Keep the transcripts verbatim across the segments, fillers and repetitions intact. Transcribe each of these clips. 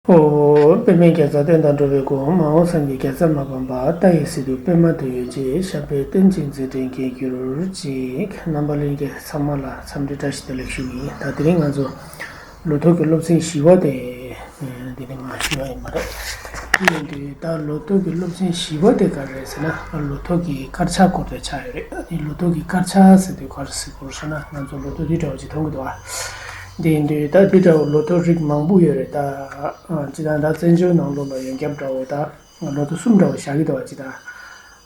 ཨོ། པདྨའི་རྒྱལ་མཚན་བསྟན་དང་འགྲོ་བའི་མགོན། མ་འོངས་སངས་རྒྱས་རྒྱལ་མཚན་མ་སྤངས་པ། ལྟ་བའི་སྲིད་དུ་པདྨ་འདུས་ཡོད་ཅེས། ཞབས་པད་བརྟན་ཅིང་མཛད་འཕྲིན་རྒྱས་གྱུར་ཅིག་རྣམ་པ་ལྷན་རྒྱས་ཚང་མ་ལ་འཚམས་འདྲི་བཀྲ་ཤིས་བདེ་ལེགས་ཞུ་གི་ཡིན། ད་དེ་རིང་ང་ཚོ་ལོ་ཐོ་གི་སློབ་ཚན་བཞི་པ་དེ་འདི་ནས་མར་ཞུ་བ་ཡིན་པ་རེད། དེ་ཡིན་དུས་ད་ལོ་ཐོ་གི་སློབ་ཚན་བཞི་པ་དེ་ག་རེ་རེད་ཟེར་ན། ལོ་ཐོ་གི་དཀར་ཆག་སྐོར་དེ་ཆགས་ཡོད་རེད། ཨ་ནི་ལོ་ཐོ་གི་དཀར་ཆག་ཟེར་དུས་ག་རེ་ཟེར་དགོས་རེད་ཟེར་ན། ང་ཚོ་ལོ་ཐོ་འདི་འདྲ་བ་ཅིག་མཐོང་གི་འདུག་ཨ། དེ་ཡིན་དུས་ད་འདི་འདྲ་བ་ལོ་ཐོ་རིགས་མང་པོ་ཡོད་རེད། ད་ཨ་སྤྱིར་བཏང་ད་བཙན་བྱོལ་ནང་ལོགས་ལ་ཡོན་ཁྱབ་འདྲ་བོ་ད་ལོ་ཐོ་གསུམ་འདྲ་བོ་བཞག་གི་འདུག་ཨ། སྤྱིར་བཏང་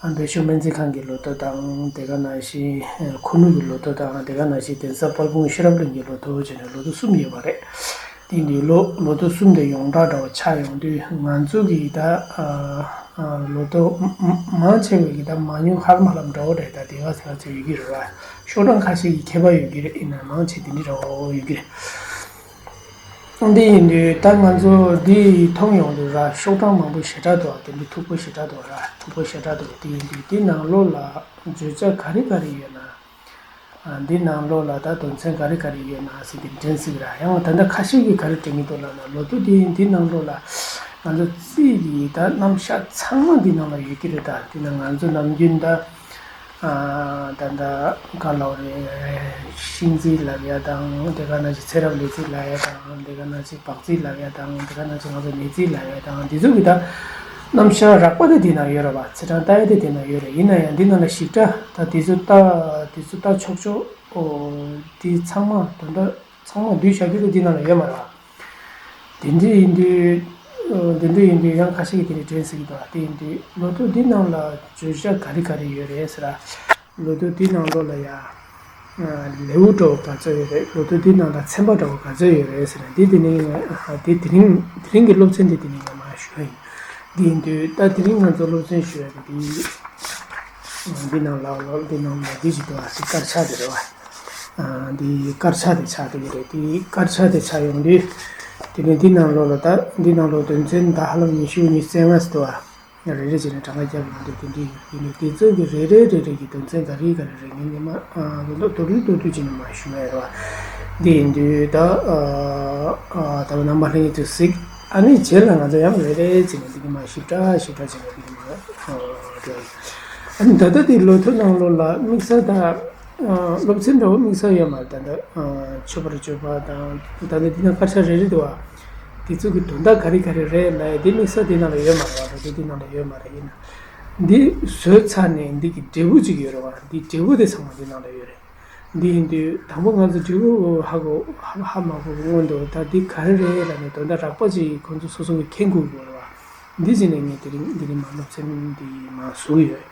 ཨ་བོད་གཞུང་སྨན་རྩིས་ཁང་གི་ལོ་ཐོ་དང་། དེ་ག་ནང་བཞིན་ཁུ་ནུ་གི་ལོ་ཐོ་དང་། དེ་ག་ནང་བཞིན་གདན་ས་དཔལ་སྤུངས་ཤེས་རབ་གླིང་གི་ལོ་ཐོ་བྱས་ནས་ལོ་ཐོ་གསུམ་ཡོད་པ་རེད། དེ་འདི་ལོ་ལོ་ཐོ་གསུམ་དེ་ཡོངས་གྲགས་འདྲ་བོ་ཆགས་ཡོང་དུས། ང་ཚོ་གི་ད་ཨ་ཨ་ལོ་ཐོ་མ་མང་ཆེ་བས་ཀྱི་ད་མང་ཉུང་ཧ་ལམ་ཧ་ལམ་འདྲ་བོ་རེད། ད་དེ་ག་ཚོད་ག་ཚོད་ཡོད་ཀྱི་རེད་བ། ཤོག་གྲངས་ཁ་ཤས་ཀྱི་ཁྱད་པར་ཡོད་ཀྱི་རེད། ཡིན་ན་མང་ཆེ་དེ་འདྲ་འདྲ་བོ་ཡོད་ཀྱི་རེད། འདི་ཡིན་དུས་ད་ང་ཚོ་འདི་མཐོང་ཡོང་དུས་ར། ཤོག་གྲངས་མང་པོ་ཞེ་དྲག་འདུག་བ། དེ་འདི་མཐུག་པོ་ཞེ་དྲག་འདུག་བ་ར། མཐུག་པོ་ཞེ་དྲག་འདུག་དེ་ཡིན་དུས་འདི་ནང་ལོགས་ལ་བརྗོད་བྱ་ག་རེ་ག་རེ་ཡོད་ན། ཨ་འདི་ནང་ལོགས་ལ་ད་དོན་ཚན་ག་རེ་ག་རེ་ཡོད་ན་ཟེར་དེ་འདྲ་འདྲེན་སྲིད་ཀྱི་ར། ཡང་ད་ལྟ་ཁ་ཤས་ཀྱིས་ག་རེ་དྲན་གྱི་འདུག་ལབ་ན། ལོ་ཐོ་འདི་འདི་ནང་ལོགས་ལ་ང་ཚོ་རྩིས་ཀྱི་ད་རྣམ་གཞག་ཚང་མ་འདི་ནང་ལ་ཡོད་ཀྱི་རེད། ད་འདི་ནང་ང་ཚོ་ནམ་རྒྱུན་ད། ཨ་ད་ལྟ་ག་ལབ་རེད། ཤིང་རྩིས་ལབ་ཡ་དང་། དེ་ག་ནང་བཞིན་ཚེ་རབས་ལས་རྩིས་ལབ་ཡ་དང་། དེ་ག་ནང་བཞིན་བག་རྩིས་ལབ་ཡ་དང་། དེ་ག་ནང་བཞིན་ང་ཚོ་ནས་རྩིས་ལབ་ཡ་དང་། འདི་ཚོ་གི་ད་རྣམ་གཞག་རགས་པ་དེ་འདི་ན་ཡོད་རེད་བ། ཚེས་གྲངས་ལྟ་ཡ་དེ་འདི་ན་ཡོད་རེད། ཡིན་ན་ཡང་འདི་ནང་ལ་ཞིབ་ཕྲ་ད་འདི་ཚོ་ལྟ་འདི་ཚོ་ལྟ་ཆོག་ཆོག་ཨོ་འདི་ཚང་མ་དོན་དག་ཚང་མ་བསྡུས་བཞག་རྒྱུ་དེ་འདི་ནང་ལ་ཡོད་མ་རེད་བ། དེ་འདྲ་ཡིན་དུས། ཨ་དེ་འདྲ་ཡིན་དུས་ཡང་ཁ་ཤས་ཀྱིས་དེ་འདྲ་དྲན་སྲིད་ཀྱི་འདུག་དེ་ཡིན་དུས་ལོ་ཐོ་འདི་ནང་ལ་བརྗོད་བྱ་ག་རེ་ག་རེ་ཡོད་རེད་ཟེར་ན། ལོ་ཐོ་འདི་ནང་ལོགས་ལ་ཡ། ཨ་ལེའུ་འདྲ་བོ་ག་ཚོད་ཡོད་རེད། ལོ་ཐོ་འདི་ནང་ལ་ཚན་པ་འདྲ་བོ་ག་ཚོད་ཡོད་རེད་ཟེར་ན། འདི་དེ་ནི་ཨ་དེ་དེ་རིང་དེ་རིང་གི་སློབ་ཚན་འདི་དེ་ནི་ང་མ་ཞུ་ཡ་ཡིན། འདི་ཡིན་དུས་ད་དེ་རིང་ང་ཚོ་སློབ་ཚན་ཞུ་ཡ་དེ་འདི། འདི་ནང་ལ་ལོ་འདི་ནང་ལ་འདི་ཅིག་འདུག་ཨ། སི་དཀར་ཆག་དེ་རེད་བ། ཨ་འདི་དཀར་ཆག་དེ་ཆགས་བསྡད་ཀྱི་རེད། དེ་དཀར་ཆག་དེ་ཆགས་ཡོང་དུས། དེ་ནས་འདི་ནང་ལོགས་ལ་ད་འདི་ནང་ལོགས་དོན་ཚན་ད་ཧ་ལམ་ཉི་ཤུ་ཉི་ཤུ་རྩ་ལྔ་ཙམ་འདུག་ཨ། རེ་རེ་བྱས་ནས་གྲངས་ཀ་རྒྱབ་ཡོང་དུས་དེ་འདྲ་ཡོད། དེ་ནས་དེ་ཚོ་གི་རེ་རེ་རེ་རེ་གི་དོན་ཚན་ག་རེ་ག་རེ་རེད། ངས་ཉི་མ་ཨ་ལོ་ཏོག་ཏོག་ཏོག་ཏོག་བྱས་ནས་མར་ཞུ་ཡ་རེད་བ། འདི་ཡིན་དུས་ད་ཨ་ཨ་ད་བ་རྣམ་པ་ལྷན་རྒྱས་ཚོས་གཟིགས། ཨ་ནི་རྗེས་ལ་ང་ཚོ་ཡང་རེ་རེ་བྱས་ནས་འདི་གི་མར་ཞིབ་ཕྲ་ཞིབ་ཕྲ་བྱས་ནས་འདི་གི་མར་ཨ་འགྲོ་ཡ་ཡིན། ཨ་ནི་ད་ལྟ་དེ་ལོ་ཐོ་ནང་ལོགས་ལ་དམིགས་བསལ་ད། ཨ་སློབ་ཚན་འདྲ་བོ་དམིགས་བསལ་ཡོད་མ་རེད། ད་ལྟ་ཨ་མཆོད་པར་བརྗོད་པ་དང་། ད་ལྟ་འདི་ན་དཀར་ཆག་རེ་རེ་འདུག་བ། དེ་ཚོ་གི་དོན་དག་ག་རེ་ག་རེ་རེད་ལབ་ཡ་དེ་དམིགས་བསལ་དེ་ནང་ལ་ཡོད་མ་རེད་བ། ད་ལྟ་དེ་ནང་ལ་ཡོད་མ་རེད། ཡིན་ན་འདི་བཟོས་ཚར་ནས་འདི་གི་འབྲས་བུ་ཅིག་ཡོད་རེད་བ། འདི་འབྲས་བུ་དེ་ཚང་མ་འདི་ནང་ལ་ཡོད་རེད། འདི་ཡིན་དུས་དང་པོ་ང་ཚོ་འབྲས་བུ་ཧ་གོ་ཧ་ཧ་མ་གོ་གི་སྔོན་དུ། ད་འདི་ག་རེ་རེད་ལབ་ནས་དོན་དག་རགས་པ་ཅིག་ཁོང་ཚོ་སོ་སོ་གི་མཁྱེན་དགོས་ཀྱི་ཡོད་རེད་བ། འདི་བྱས་ནས་ངས་དེ་རིང་འདི་རིང་མ་སློབ་ཚན་འདི་མ་བཟོ་གི་ཡོད།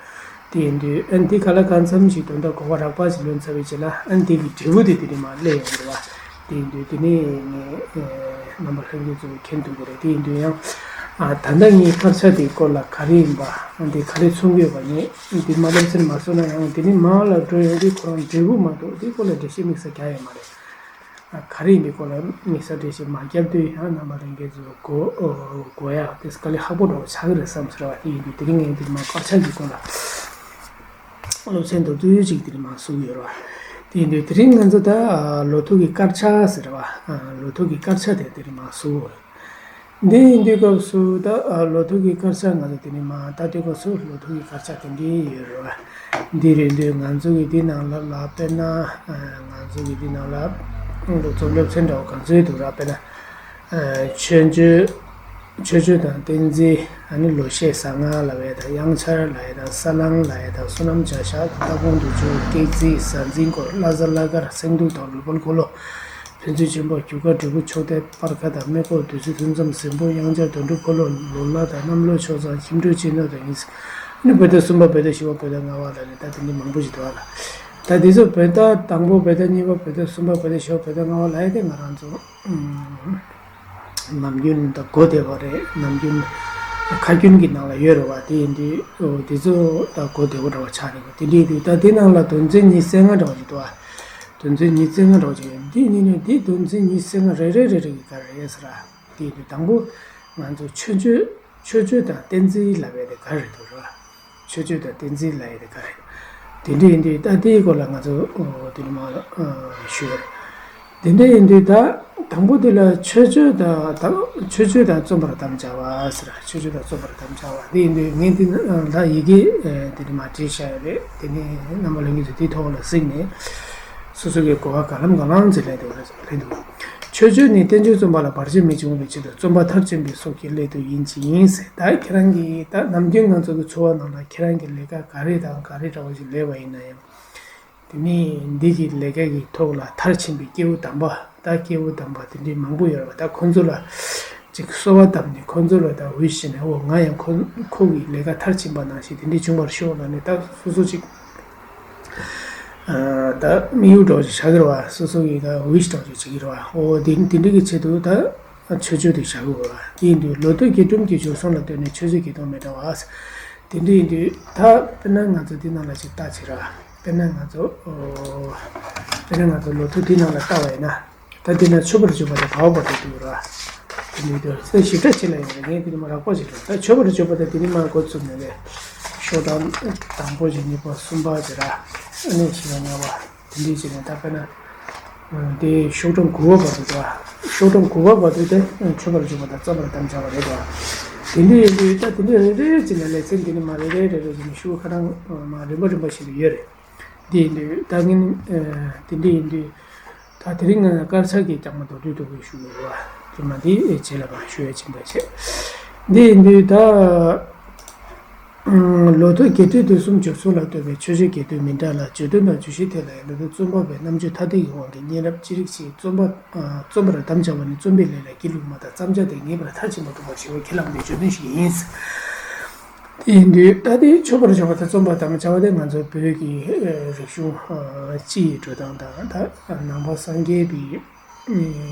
དེ་ཡིན་དུས་ཨ་ནི་འདི་ག་ལ་གང་འཚམ་ཞིག་དོན་དག་གོ་བ་རགས་པ་ཞིག་ལོན་ཚར་བའི་རྗེས་ལ། ཨ་ནི་འདི་གི་འབྲས་བུ་དེ་དེ་རིང་མ་སླེབས་ཡོང་གི་རེད་བ། དེ་ཡིན་དུས་དེ་ནས་ངས་ཨ་རྣམ་པ་ལྷན་རྒྱས་ཚོ་མཁྱེན་ཐུབ་ཀྱི་རེད། དེ་ཡིན་དུས་ཡང་ཨ་ད་ལྟ་ངའི་དཀར་ཆག་དེའི་སྐོར་ལ་ག་རེ་ཡིན་པ། ཨ་འདི་ག་རེ་མཚོན་གྱི་ཡོད་པ་ངས་འདི་མ་སློབ་ཚན་མ་བཟོ་ན་ཡང་། དེ་ནི་མ་ལ་འགྲོ་ཡོང་དུས་ཁོ་རང་འབྲས་བུ་མ་གཏོགས་འདིའི་སྐོར་ལ་འགྲེལ་བཤད་དམིགས་བསལ་རྒྱག་ཡོད་མ་རེད། ག་རེ་ཡིན་པའི་སྐོར་ལ་དམིགས་བསལ་འགྲེལ་བཤད་མ་བརྒྱབ་དུས་ཡང་རྣམ་པ་ལྷན་རྒྱས་ཚོ་གོ་གོ་ཡག་དེ་དཀའ་ལས་ཁག་པོ་འདྲ་བོ་ཆགས་ཀྱི་རེད་བསམ་ཟེར་བ། དེ་ཡིན་དུས་དེ་རིང་ངས་འདིར་མ་དཀར་ཆག་གི་སྐོར་ལ་སློབ་ཚན་མདོར་བསྡུས་ཅིག་འདིར་མ་བཟོ་གི་ཡོད་རེད་བ། དེ་ཡིན་དུས་དེ་རིང་ང་ཚོ་ད་ལོ་ཐོ་གི་དཀར་ཆག་ཟེར་བ། ལོ་ཐོ་གི་དཀར་ཆག་དེ་འདིར་མ་བཟོ་གི་ཡོད། འདི་ཡིན་དུས་སྐབས་སུ་ད་ལོ་ཐོ་གི་དཀར་ཆག་ང་ཚོ་དེ་ནས་མ་ད་དུས་སྐབས་སུ་ལོ་ཐོ་གི་དཀར་ཆག་དེ་འདྲའི་ཡོད་རེད་བ། འདི་རེད་འདུག་ང་ཚོ་གི་འདི་ནང་ལ་ལ་དཔེར་ན། ང་ཚོ་གི་འདི་ནང་ལ་སློབ་ཚན་སློབ་ཚན་འདྲ་བོ་ག་ཚོད་འདུག་ར། དཔེར་ན། ཆོས་སྤྱོད། ཆོས་སྤྱོད་དང་བསྟན་འཛིན། ཨ་ནི་ལོ་ཤས་གཟའ་ལྔ་ལབ་ཡ་དང་། དབྱངས་འཆར་ལབ་ཡ་དང་། ས་བསླང་ལབ་ཡ་དང་། བསོད་ནམས་བྱ་གཞག་དང་། ལྟ་སྐོང་དུས་ཆོས། སྐྱེས་རྩིས། གཟའ་འཛིན་སྐོར། བླ་གཟའ་བླ་གར། སེང་གདུགས་དང་ལུས་འཕོ་འཁོར་ལོ། ཕན་ཚུན་འབྱོན་པ། རྒྱུ་སྐར། འབྲས་བུ། ཕྱོགས་དེབ། སྤར་ཁ་དང་། སྨེ་གོར། དུས་ཚོད། ཐུན་མཚམས། ཟིང་པོ། དབྱངས་འཆར། དོན་གྲུབ་འཁོར་ལོ། ལོ་ལ་དང་། གནམ་ལོ། ཆོས་ཚང་། ཁྱིམ་འགྲོས། སྤྱི་ནོར་དང་ཡིན། ཨ་ནི་བོད་ཟླ་གསུམ་པ། བོད་ཟླ་བཞི་པ། བོད་ཟླ་ལྔ་པ་ལ་ནི་ད་དེ་འདྲ་མང་པོ་ཞིག་འདུག་ཨ་ལ། ད་དེ་ཚོ་བོད་ཟླ་དང་པོ། བོད་ཟླ་གཉིས་པ། བོད་ཟླ་གསུམ་པ། བོད་ཟླ་བཞི་པ། བོད་ཟླ་ལྔ་པ་ལབ་ཡ་དེ་ང་རང་ཚོ་ཨུམ་ནམ་རྒྱུན་ད་གོ་བདེ་བ་རེད། ནམ་རྒྱུན་ཁ་རྒྱུན་གྱི་ནང་ལ་ཡོད་རེད་བ། དེ་ཡིན་དུས་ཨོ་དེ་ཚོ་ད་གོ་བདེ་བོ་འདྲ་བ་ཆགས་རེད་བ། དེ་འདྲ་ཡིན་དུས་ད་དེ་ནང་ལ་དོན་ཚན་ཉི་ཤུ་རྩ་ལྔ་འདྲ་བ་ཞིག་འདུག་ཨ། དོན་ཚན་ཉི་ཤུ་རྩ་ལྔ་འདྲ་བ་ཞིག་ཡོད། འདི་ནི་ནི་འདི་དོན་ཚན་ཉི་ཤུ་རྩ་ལྔ་རེ་རེ་རེ་རེ་གི་ག་རེ་རེད་ཟེར་ར། དེ་ཡིན་དུས་དང་པོ་ང་ཚོ་ཆོས་སྤྱོད། ཆོས་སྤྱོད་དང་བསྟན་འཛིན་ལབ་པ་དེ་ག་རེ་འདུག་ར། ཆོས་སྤྱོད་དང་བསྟན་འཛིན་ལབ་ཡ་དེ་ག་རེ། དེ་འདྲ་ཡིན་དུས་ད་དེའི་སྐོར་ལ་ང་ཚོ་ཨོ་དེ་ནི་མ་ཨ་ཞུ་བ་རེད། དེ་འདྲ་ཡིན་དུས་ད་ དང་པོ་དེ་ལ་མཆོད་བརྗོད་དང་དང་མཆོད་བརྗོད་དང་རྩོམ་པར་དམ་བཅའ་བ་ཟེར། མཆོད་བརྗོད་དང་རྩོམ་པར་དམ་བཅའ་བ་དེ་ཡིན་དུས། ངས་འདི་ན་ད་ཡི་གེ་དེ་ནི་མ་བྲིས་བཞག་ཡོད་རེད། དེ་ནི་རྣམ་པ་ལྷན་རྒྱས་ཚོས་དེའི་ཐོག་ལ་གཟིགས་ནས་སོ་སོ་གི་གོ་བ་ག་ལམ་ག་ལམ་ཅིག་ལེན་འདུག་ལེན་འདུག་མཆོད་བརྗོད་ནི་བསྟན་བཅོས་རྩོམ་པ་ལ་བར་ཆད་མི་འབྱུང་བའི་ཆེད་དུ་རྩོམ་པ་མཐར་ཕྱིན་པའི་སྲོག་གི་སླད་དུ་ཡིན་གཅིག་ཡིན་ཟེར། ད་ཁྱེད་རང་གིས་ད་ནམ་རྒྱུན་ང་ཚོ་གི་འཚོ་བ་ནང་ལ་ཁྱེད་རང་གི་ལས་ཀ་ག་རེ་དང་ག་རེ་འདྲ་བོ་ཞིག་ལས་པ་ཡིན་ན་ཡང་། དེ་ནས་འདི་གི་ལས་ཀ་གི་ཐོག་ལ་མཐར་ཕྱིན་པའི་སྐྱེས་བུ་དམ་པ། ད་སྐྱེས་བུ་དམ་པ་དེ་འདྲའི་མང་པོ་ཡོད་རེད་པ། ད་ཁོ་ཚོ་ལ་ཅིག་གསོལ་བ་བཏབ་ནས་ཁོ་ཚོ་ལ་ད་འོས་ཤིག་ནས། འོ་ང་ཡང་ཁོ་ཁོ་གི་ལས་ཀ་མཐར་ཕྱིན་པ་ནང་བཞིན་དེ་འདྲའི་བྱུང་བར་ཤོག་ལབ་ནས། ད་སོ་སོ་ཅིག་ད་དམིགས་ཡུལ་འདྲ་བོ་ཅིག་བཞག་གི་རེད་པ། སོ་སོ་གི་ད་འོས་འདྲ་བོ་ཅིག་བྱེད་ཀྱི་རེད་པ། འོ་དེ་དེ་འདྲའི་གི་ཆེད་དུ་ད་མཆོད་བརྗོད་དེ་བཞག་གི་ཡོད་རེད་པ། དེ་ཡིན་དུས་ལོ་ཐོ་རྒྱས་གྲུབ་ཀྱི་སྦྱོར་གསུམ་ལ་ལྟོས་ནས་མཆོད་བརྗོད་བརྒྱད་སྟོང་མི་འདྲ་བ། དེ་འདྲ་ཡིན་དུས་ད་དཔེར་ན་ང་ཚོ་འདི་ནང་ལ་ཅིག་ལྟ་བྱེད་ར། དཔེར་ན་ང་ཚོ་ཨོ། དཔེར་ན་ང་ཚོ་ལོ་ཐོ་འདི་ནང་ལ་ལྟ་བ་ཡིན་ན། ད་འདི་ན་མཆོད་པར་བརྗོད་པ་དང་དགའ་བ་བར་དུ་འདུག་ར། དེ་འདྲ་ཡིན་དུས་ད་ཞིབ་ཕྲ་ཅིག་ལ་ཡོང་རེད། ངས་འདི་ནི་མ་རག་པ་ཞིག་རེད། ད་མཆོད་པར་བརྗོད་པ་དང་འདི་ནི་མ་འགོ་བཙུགས་ནས་ལས། ཤོག་གྲངས་དང་པོ་བཞི་གཉིས་པ་གསུམ་པ་ཅིག་ར། ཨ་ནི་བཞི་པ་ལྔ་པ། དེ་འདྲའི་བྱས་ནས་ད་དཔེར་ན། དེ་ཤོག་གྲངས་དགུ་པ་བར་དུ་འདུག་བ། ཤོག་གྲངས་དགུ་པ་བར་དུ་དེ་མཆོད་པར་བརྗོད་པ་དང་རྩོམ་པར་དམ་བཅའ་བ་རེད་འདུག་བ། དེ་འདྲའི་ཡིན་དུས་ད་དེ་འདྲའི་རེ་རེ་བྱས་ནས་ལེ་ཚན་འདི་ནི་མ་རེ་རེ་རེ་རེ་བྱས་ནས་ཤོག་ཁ་གྲངས་མ་རིམ་པ་རིམ་པ་ཞིག་ཏུ་ཡོད་རེད། འདི་ཡིན་དུས་ད་ངས་དེ་འདྲའི་ཡིན་དུས། ད་དེ་རིང་ང་དཀར་ཆག་གི་རྐྱང་མ་མདོར་བསྡུས་ཐོག་གི་ཞུ་གི་རེད་བ། དེ་མ་འདི་རྗེས་ལ་མ་ཞུ་ཡ་ཕྱིན་པ་བྱས། འདི་ཡིན་དུས་ད། ལོ་ཐོ་རྒྱས་བསྡུས་དུས་གསུམ་སྦྱོར་ཚུལ་ལ་ལྟོས་པའི་མཆོད་བརྗོད་རྒྱས་བསྡུས་མི་འདྲ་ལ། བརྗོད་དོན་དང་བརྗོད་གཞིའི་ཐད་ལ་ཡང་ལོ་ཐོ་རྩོམ་པ་པའི་རྣམ་དཔྱོད་ཐ་དད་ཀྱི་དབང་གིས་སྙན་རབ་ཅི་རིགས་ཤིག་རྩོམ་པ། རྩོམ་པར་དམ་བཅའ་བ་ནི་རྩོམ་པའི་ལས་ལ་སྒྱིད་ལུག་མ་དང་རྩོམ་བྱ་དེ་ངེས་པར་མཐར་ཕྱིན་པ་འགྲུབ་པར་བྱེད་པའི་ཁས་བླངས་པའི་བརྗོད་དོན་ཞིག་ཡིན། དེ་ཡིན་དུས་ད་ལྟའི་མཆོད་པར་བརྗོད་པ་དང་རྩོམ་པར་དམ་བཅའ་བ་དེ་ང་ཚོའི་བོད་ཀྱི་རིག་གཞུང་སྤྱི་ཡི་འགྲོ་སྟངས་དང་། ད་ནང་པ་སངས་རྒྱས་པའི།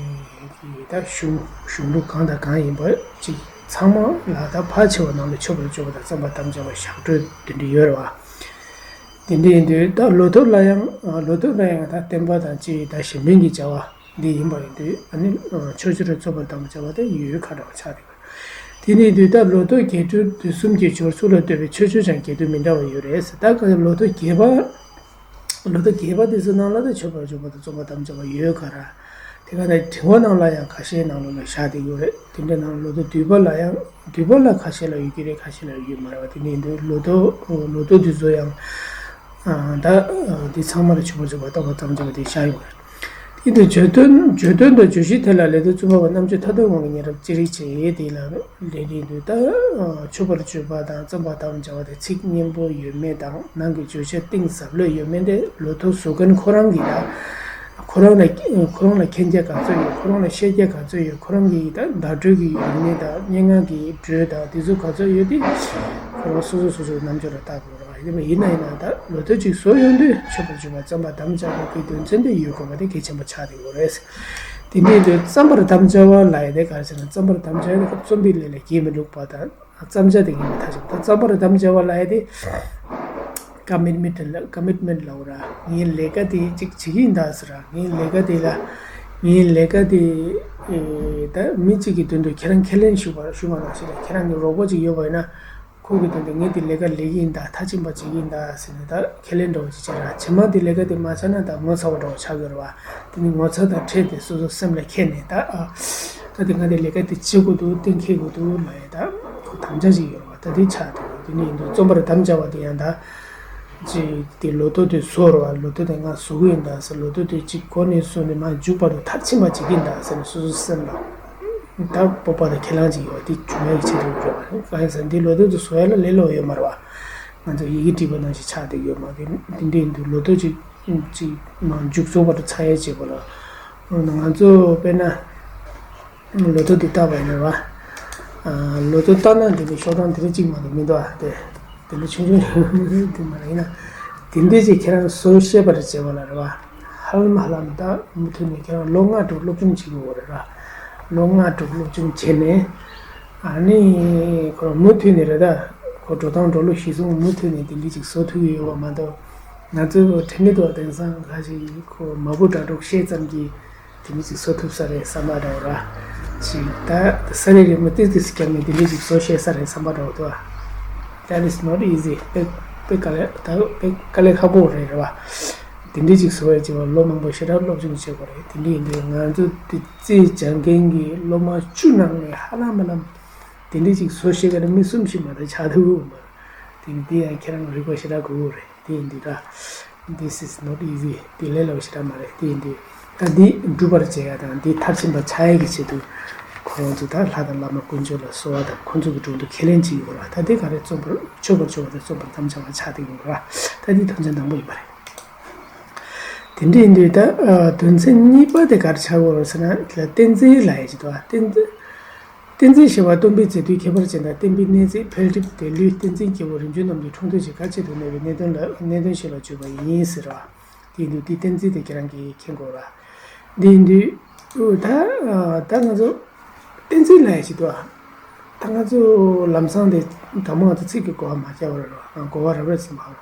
ད་གཞུང་གཞུང་ལུགས་གང་དང་གང་ཡིན་པ་ཅིག་ཚང་མ་ལ་ད་ཕལ་ཆེ་བ་ནང་ལ་མཆོད་པར་བརྗོད་པ་དང་རྩོམ་པར་དམ་བཅའ་བ་ཞག་སྒྲོལ་དེ་འདྲ་ཡོད་རེད་བ། དེ་འདྲ་ཡིན་དུས་ད་ལོ་ཐོ་ལ་ཡང་ལོ་ཐོ་ལ་ཡང་ད་བསྟན་པ་དང་བཅས་ད་གཞན་ཕན་གྱི་བྱ་བ་འདི་ཡིན་པ་ཡིན་དུས། ཨ་ནི་མཆོད་བརྗོད་རྩོམ་པར་དམ་བཅའ་བ་དེ་ཡོད་ཁ་གྲགས་ཆགས་འདུག་དེ་ནས་དུས་ད་ལོ་ཐོ་རྒྱས་སྤྲོས་དུས་གསུམ་གྱི་སྦྱོར་ཚུལ་ལ་ལྟོས་པའི་མཆོད་བརྗོད་ཀྱང་རྒྱས་བསྡུས་མི་འདྲ་བ་ཡོད་རེད་ཟེར། ད་ག་ལོ་ཐོ་རྒྱས་པ། ལོ་ཐོ་རྒྱས་པ་དེ་ཚོ་ནང་ལ་ད་མཆོད་པར་བརྗོད་པ་དང་རྩོམ་པར་དམ་བཅའ་བ་ཡོད་ག་ར། དེ་ག་ད་དྲི་བ་ནང་ལ་ཡང་ཁ་ཤས་ནང་ལོགས་ལ་བཞག་བསྡད་ཡོད་རེད། དེ་འདྲ་ནང་ལོ་ཐོ་བསྡུས་པ་ལ་ཡང་བསྡུས་པ་ལ་ཁ་ཤས་ལ་ཡོད་ཀྱི་རེད། ཁ་ཤས་ལ་ཡོད་ཀྱི་མ་རེད་བ། དེ་ནས་འདུག་ལོ་ཐོ་ལོ་ཐོ་དེ་ཚོ་ཡང་ད་དེ་ཚང་མ་ལ་མཆོད་པར་བརྗོད་པ་རྩོམ་པར་དམ་བཅའ་བ་དེ་བཞག་ཡོད་རེད། དེ་དུས་བརྗོད་དོན་བརྗོད་དོན་དང་བརྗོད་གཞིའི་ཐད་ལ་ལས་དོན་རྩོམ་པ་པ་རྣམ་དཔྱོད་ཐ་དད་དབང་གིས་སྙན་རབ་ཅི་རིགས་བྱས་དེ་ལ་ལས་དེ་འདུག་ད་མཆོད་པར་བརྗོད་པ་དང་རྩོམ་པར་དམ་བཅའ་བ་དེ་ཚིག་སྙན་པོ་ཡོད་མེད་དང་ནང་གི་བརྗོད་བྱ་གཏིང་ཟབ་ལོས་ཡོད་མེད་དེ་ལོ་ཐོ་བཟོ་མཁན་ཁོ་རང་གིས་ད་ཁོ་རང་ལ་ཁོ་རང་ལ་མཁྱེན་རྒྱ་ག་ཚོད་ཡོད། ཁོ་རང་ལ་ཤེས་རྒྱ་ག་ཚོད་ཡོད། ཁོ་རང་གིས་ད་བརྡ་སྤྲོད་ཀྱི་ཡོད་མེད་དང་སྙན་ངག་གི་འགྲོས་དང་དེ་ཚོ་ག་ཚོད་ཡོད་དེ་ཁོ་རང་སོ་སོ་སོ་སོའི་རྣམ་དཔྱོད་ལ་བལྟ་དགོས་རེད་བ། ཡིན་ན་ཡིན་ན་ད་ལོ་ཐོ་གཅིག་བཟོ་ཡོང་དུས་མཆོད་པར་བརྗོད་པ་རྩོམ་པར་དམ་བཅའ་བ་གི་དོན་ཚན་དེ་ཡོད་དགོས་པ་དེ་གལ་ཆེན་པོ་ཆགས་བསྡད་ཡོད་རེད། དེ་འདྲའི་དུས་རྩོམ་པར་དམ་བཅའ་བ་ལབ་ཡ་དེ་ག་རེ་ཟེར་ན། རྩོམ་པར་དམ་བཅའ་བ་དེ་རྩོམ་པའི་ལས་ལ་སྒྱིད་མི་ལུག་པ་དང་། རྩོམ་བྱ་དེ་ངེས་པར་མཐར་ཕྱིན་པ་དང་། རྩོམ་པར་དམ་བཅའ་བ་ལབ་ཡ་དེ་ཀ་མིཊ་མེན་ཊི་ལ་ཀ་མིཊ་མེན་ཊི་ལབ་ར། ངའི་ལས་ཀ་དེ་ཅིག་བྱེད་ཀྱི་ཡིན་ད་ཟེར་ར། ངའི་ལས་ཀ་དེ་ལ་ངའི་ལས་ཀ་དེ་ད་མི་གཅིག་གི་དོན་དུ་ཁྱེད་རང་ཁས་ལེན་ཞུ་བ་ཞུ་བ་ནང་བཞིན་ལ་ཁྱེད་རང་གི་རོགས་པ་ཅིག་ཡོད་པ་ཡིན་ན། ཁོ་གི་དོན་དུ་ངས་དེ་ལས་ཀ་ལས་ཀྱི་ཡིན་ད། མཐར་ཕྱིན་པ་བྱེད་ཀྱི་ཡིན་ད་ཟེར་ནས་ད་ཁས་ལེན་འདྲ་བོ་ཅིག་བྱས་ར། རྗེས་མ་དེ་ལས་ཀ་དེ་མ་བྱས་ན་ད་ངོ་ཚ་བ་འདྲ་བོ་ཆགས་ཀྱི་རེད་བ། དེ་ནི་ངོ་ཚ་དང་འཕྲད་དེ་སོ་སོ་སེམས་ལ་ཁྱེར་ནས་ད་ཨ། ད་དེ་ང་དེ་ལས་ཀ་དེ་བྱེད་དགོས་འདུག་གཏན་འཁེལ་དགོས་འདུག་ལབ་ཡ་ད་ཁོ་དམ་བཅའ་ཅིག་ཡོད་རེད་བ། ད་དེ་ཆགས་འདུག་དེ་ནི་ཡིན་དུས་རྩོམ་པར་དམ་བཅའ་བ་དེ་ཡང་ད་ཅིག་དེ་ལོ་ཐོ་དེ་བཟོ་རེད་བ། ལོ་ཐོ་དེ་ང་བཟོ་གི་ཡིན་ད་ཟེར། ལོ་ཐོ་དེ་ཅིག་འགོ་ནས་བཟོས་ནས་མར་མཇུག་བར་དུ་མཐར་ཕྱིན་པ་བྱེད་ཀྱི་ཡིན་ད་ཟེར་ནས་སོ་སོ་སེམས་ལ། ད་སྤོབས་པ་དང་ཁས་བླངས་ཅིག་ཡོད་པ་དེ་བྱུང་ཡག་གི་ཆེད་དུ་རེད་བ། གང་ཡིན་ཟེར་ན་འདི་ལོ་ཐོ་དེ་བཟོ་ཡ་ལ་ལས་སླ་པོ་ཡོད་མ་རེད་བ། ང་ཚོ་ཡི་གེ་བྲིས་པ་ནང་བཞིན་ཆགས་བསྡད་ཡོད་མ་རེད། འདི་འདྲ་ཡིན་དུས་ལོ་ཐོ་ཅིག་ཅིག་མ་མཇུག་རྫོགས་བར་དུ་ཚར་ཡག་བྱེད་དགོས་ལ། ང་ཚོ་དཔེར་ན་ལོ་ཐོ་འདི་བལྟས་པ་ཡིན་ན་རེད་བ། ལོ་ཐོ་བལྟས་ན་འདི་ནི་ཤོག་གྲངས་འདི་རིགས་གཅིག་མ་གཏོགས་མི་འདུག་ཨ། དེ་དེ་ལས་ཆུང་ཆུང་འདི་མ་རེད། ཡིན་ན་དེ་འདྲ་ཅིག་ཁྱེད་རང་སོ་ཤེས་པར་བྱེད་པ་ལ་རེད་བ། ཧ་ལམ་ཧ་ལམ་ད་མུ་མཐུད་ནས་ཁྱེད་རང་ལོ་ལྔ་དྲུག་སློབ་སྦྱོང་བྱེད་དགོས་རེད་ར། ལོ་ལྔ་དྲུག་སློབ་སྦྱོང་བྱས་ནས། ཨ་ནི་ཁོ་རང་མུ་མཐུད་ནས་རེད་ད། ཁོ་འགྲོ་སྟངས་འགྲོ་ལུགས་གཞི་བཟུང་མུ་མཐུད་ནས་དེ་འདྲ་ཅིག་བཟོ་ཐུབ་ཀྱི་ཡོད་པ་མ་གཏོགས། ང་ཚོའི་ཕྲན་ནི་དོ་དེང་སང་ཁ་ཅིག་ཁོ་མ་བུ་དྲ་གྲོགས་བཤད་ཙམ་གྱིས་དེ་འདྲ་ཅིག་བཟོ་ཐུབ་ས་རེད་བསམ་པ་འདྲ་བོ་ར། ཅིག་ད་ས་རེ་རེ་མོ་ཏིག་ཏིག་ཙམ་བརྒྱབ་ནས་དེ་འདྲ་ཅིག་བཟོ་ཤེས་ས་རེད་བསམ་པ་འདྲ་བོ་འདུག་ཨ། That is not easy. དཔེ་དཔེ་དཀའ་ལས་ད་དཔེ་དཀའ་ལས་ཁག་པོ་རེད་རེད་བ། དེ་འདྲའི་ཅིག་བཟོ་ཡ་བྱེད་པ་ལོ་མང་པོ་ཞེ་དྲག་སློབ་སྦྱོང་བྱེད་དགོས་རེད། དེ་འདྲ་ཡིན་དུས་ང་ཚོ་དེ་རྩིས་སྦྱང་མཁན་གྱི་སློབ་མ་བཅུ་ནང་ནས་ཧ་ལམ་ཧ་ལམ་དེ་འདྲའི་ཅིག་བཟོ་ཤེས་མཁན་མི་གསུམ་ཞིག་མ་གཏོགས་ཆགས་ཐུབ་ཀྱི་མ་རེད། དེ་འདི་ཡང་ཁྱེད་རང་རིག་པ་ཞེ་དྲག་དགོས་ཀྱི་རེད། དེ་ཡིན་དུས་ད། This is not easy. དེ་ལས་སླ་པོ་ཞེ་དྲག་མ་རེད། དེ་ཡིན་དུས་ད་འདི་འགྲུབ་པར་བྱེད་ཡ་དང་འདི་མཐར་ཕྱིན་པ་ཆགས་ཡ་གི་ཆེད་དུ་ཁོ་རང་ཚོ་ད་ལྷ་དང་བླ་མ་དཀོན་མཆོག་ལ་གསོལ་བ་དང་ཁོ་ཚོ་གི་དྲུང་དུ་ཁས་ལེན་བྱེད་ཀྱི་ཡོད་རེད། ད་དེ་ག་རེ་རྩོམ་པར་མཆོད་པར་བརྗོད་པ་དང་རྩོམ་པར་དམ་བཅའ་བ་ཆགས་བསྡད་ཀྱི་ཡོད་རེད། ད་འདི་དོན་ཚན་དང་པོ་ཡིན་པ་རེད། དེ་འདྲ་ཡིན་དུས་ད་ཨ་དོན་ཚན་གཉིས་པ་དེ་ག་རེ་ཆགས་ཀྱི་ཡོད་རེད་ཟེར་ན། ལ་བསྟན་འཛིན་ལབ་ཡ་ཅིག་འདུག་ཨ། བསྟན་འཛིན། བསྟན་འཛིན་ཞེས་པ་སྟོན་པའི་མཛད་དུས་ཁྱད་པར་ཅན་དང་བསྟན་པའི་གནས་ཚད་འཕེལ་འགྲིབ་དེ་ལུས་བསྟན་འཛིན་སྐྱེས་བུ་རིམ་བྱོན་རྣམས་ཀྱི་འཁྲུངས་སྟོན་ཞེས་ག་ཅི་ཐུབ་གནས་པའི་གནད་དོན་ལ་གནད་དོན་ཞིག་ལ་བརྗོད་པ་ཡིན་ཟེར་བ། དེ་ཡིན་དུས་འདི་བསྟན་འཛིན་དེ་ཁྱེད་རང་གིས་མཁྱེན་དགོས་ར། འདི་ཡིན་དུས་ད་ད་ང་ཚོ་བསྟན་འཛིན་ལབ་ཡ་ཅིག་འདུག་ཨ། ད་ང་ཚོ་ལམ་སང་དེ་དང་པོ་ང་ཚོ་ཚིག་གི་གོ་བ་མ་རྒྱག་པ་རེད་ར། གོ་བ་རབ་རབ་ཟིན་པ་ར།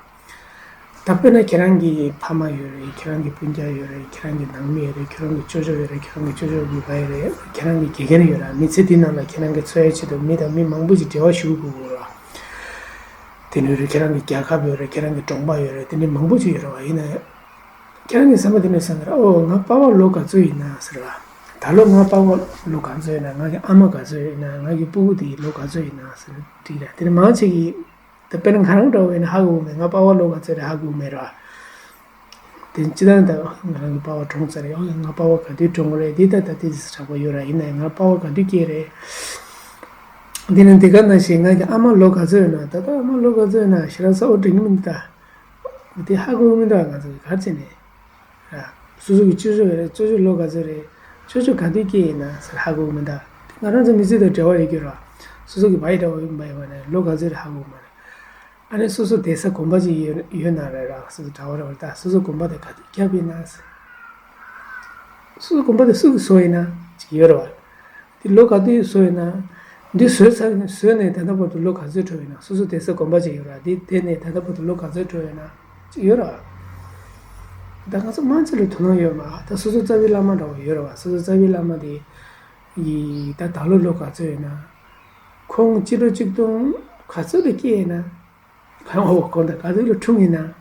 ད་དཔེར་ན་ཁྱེད་རང་གི་ཕ་མ་ཡོད་རེད། ཁྱེད་རང་གི་སྤུན་ཀྱག་ཡོད་རེད། ཁྱེད་རང་གི་ནང་མི་ཡོད་རེད། ཁྱེད་རང་གི་ཅོ་ཅོ་ཡོད་རེད། ཁྱེད་རང་གི་ཅོ་ཅོ་གི་བ་ཡོད་རེད། ཁྱེད་རང་གི་དགེ་རྒན་ཡོད་རེད། མི་ཚེ་འདི་ནང་ལ་ཁྱེད་རང་གི་འཚོ་བའི་ཆེད་དུ་མི་དང་མི་མང་པོ་ཞིག་འབྲེལ་བ་ཞུ་དགོས་ཀྱི་ཡོད་རེད། དེ་ནས་རེད་ཁྱེད་རང་གི་རྒྱལ་ཁབ་ཡོད་རེད། ཁྱེད་རང་གི་གྲོང་པ་ཡོད་རེད། དེ་འདྲའི་མང་པོ་ཞིག་ཡོད་རེད་བ། ཡིན་ན་ཡང་ཁྱེད་རང་གི་བསམ་པ་དེ་ནས་བསམ་གི་ར། ཨོ་ང་པ་ཕ་ལོ་ག་ཚོད་ཡིན་ན་ཟེར་བ། ད་ལོ་ང་པ་ཕ་ལོ་ག་ཚོད་ཡིན་ན། ང་གི་ཨ་མ་ག་ཚོད་ཡིན་ན། ང་གི་སྤུ་གུ་དེ་ལོ་ག་ཚོད་ཡིན་ན་ཟེར་དྲིས་ར། དེ་ནས་མང་ཆེ་གིས། ད་དཔེར་ན་ང་རང་འདྲ་བོ་ཡིན་ན་ཧ་གོ་གི་མེད། ང་པ་ཕ་ལོ་ག་ཚོད་རེད་ཧ་གོ་གི་མེད་ར། དེ་སྤྱིར་བཏང་ད་ང་རང་གི་པ་ཕ་གྲོངས་ཚར་རེད། ཨོ་ང་པ་ཕ་ག་དུས་གྲོངས་རེད། འདི་ད་ད་དེ་དྲག་པོ་ཡོད་ར། ཡིན་ནའི་ང་པ་ཕ་ག་དུས་སྐྱེས་རེད། འདི་ནི་འདི་ག་ནང་བཞིན་ང་གི་ཨ་མ་ལོ་ག་ཚོད་ཡོད་ན། ད་ལྟ་ཨ་མ་ལོ་ག་ཚོད་ཡོད་ན་ཞེ་དྲག་གསལ་པོ་དྲན་གི་མི་འདུག་ད། དེ་ཧ་གོ་གི་མི་འདུག་ང་ཚོ་གི་ག་རེ་བྱས་ནས། ར། སོ་སོ་གི་ཅོ་ཅོ་ཡོད་རེད། ཅོ་ཅོ་ལོ་ག་ཚོད་རེད། ཅོ་ཅོ་ག་དུས་སྐྱེས་ཡིན་ན་ཟེར་ཧ་གོ་གི་མི་འདུག་དེ་ང་རང་ཚོ་མི་ཚེ་དང་འབྲེལ་བ་ཡོད་ཀྱི་ར། སོ་སོ་གི་བ་ཡི་འདྲ་བོ་ཡིན་པ་ཡིན་པ་ནས་ལོ་ག་ཚོད་རེད་ཧ་གོ་གི་མ་རེད། ཨ་ནི་སོ་སོ་བསྡད་ས་དགོན་པ་ཅིག་ཡོད་ཡོད་ན་རེད་ར། སོ་སོ་གྲྭ་པ་རེད་པ། ད་སོ་སོ་དགོན་པ་དེ་ག་དུས་བརྒྱབ་ཡིན་ན་ཟེར། སོ་སོ་དགོན་པ་དེ་སུ་གིས་བཟོས་ཡིན་ན་ཅིག་ཡོད་རེད་པ། འདི་ལོ་ག་དུས་བཟོས་ཡིན་ན། འདི་བཟོས་ཚར་ནས་བཟོས་ནས་ད་ལྟ་བར་དུ་ལོ་ག་ཚོད་འགྲོ་ཡིན་ན། སོ་སོ་བསྡད་ས་དགོན་པ་ཅིག་ཡོད་ར། འདི་བསྡད་ནས་ད་ལྟ་བར་དུ་ལོ་ག་ཚོད་འགྲོ་ཡོད་ན་ཅིག་ཡོད་རེད་པ། ད་ང་ཚོ་མང་ཆེ་ལ་དོ་སྣང་ཡོད་མ། ད་སོ་སོ་རྩ་བའི་བླ་མ་འདྲ་བོ་ཡོད་རེད་པ། སོ་སོ་རྩ་བའི་བླ་མ་དེ་ཡི་ད་ད་ལོ་ལོ་ག་ཚོད་ཡོད་ན། ཁོང་སྤྱི་ལོ་གཅིག་སྟོང་ག་ཚོད་ལ་སྐྱེས་ཡིན་ན། གང་འོ་གོ་ད་ག་དུས་ལ་འཁྲུངས་ཡིན་ན།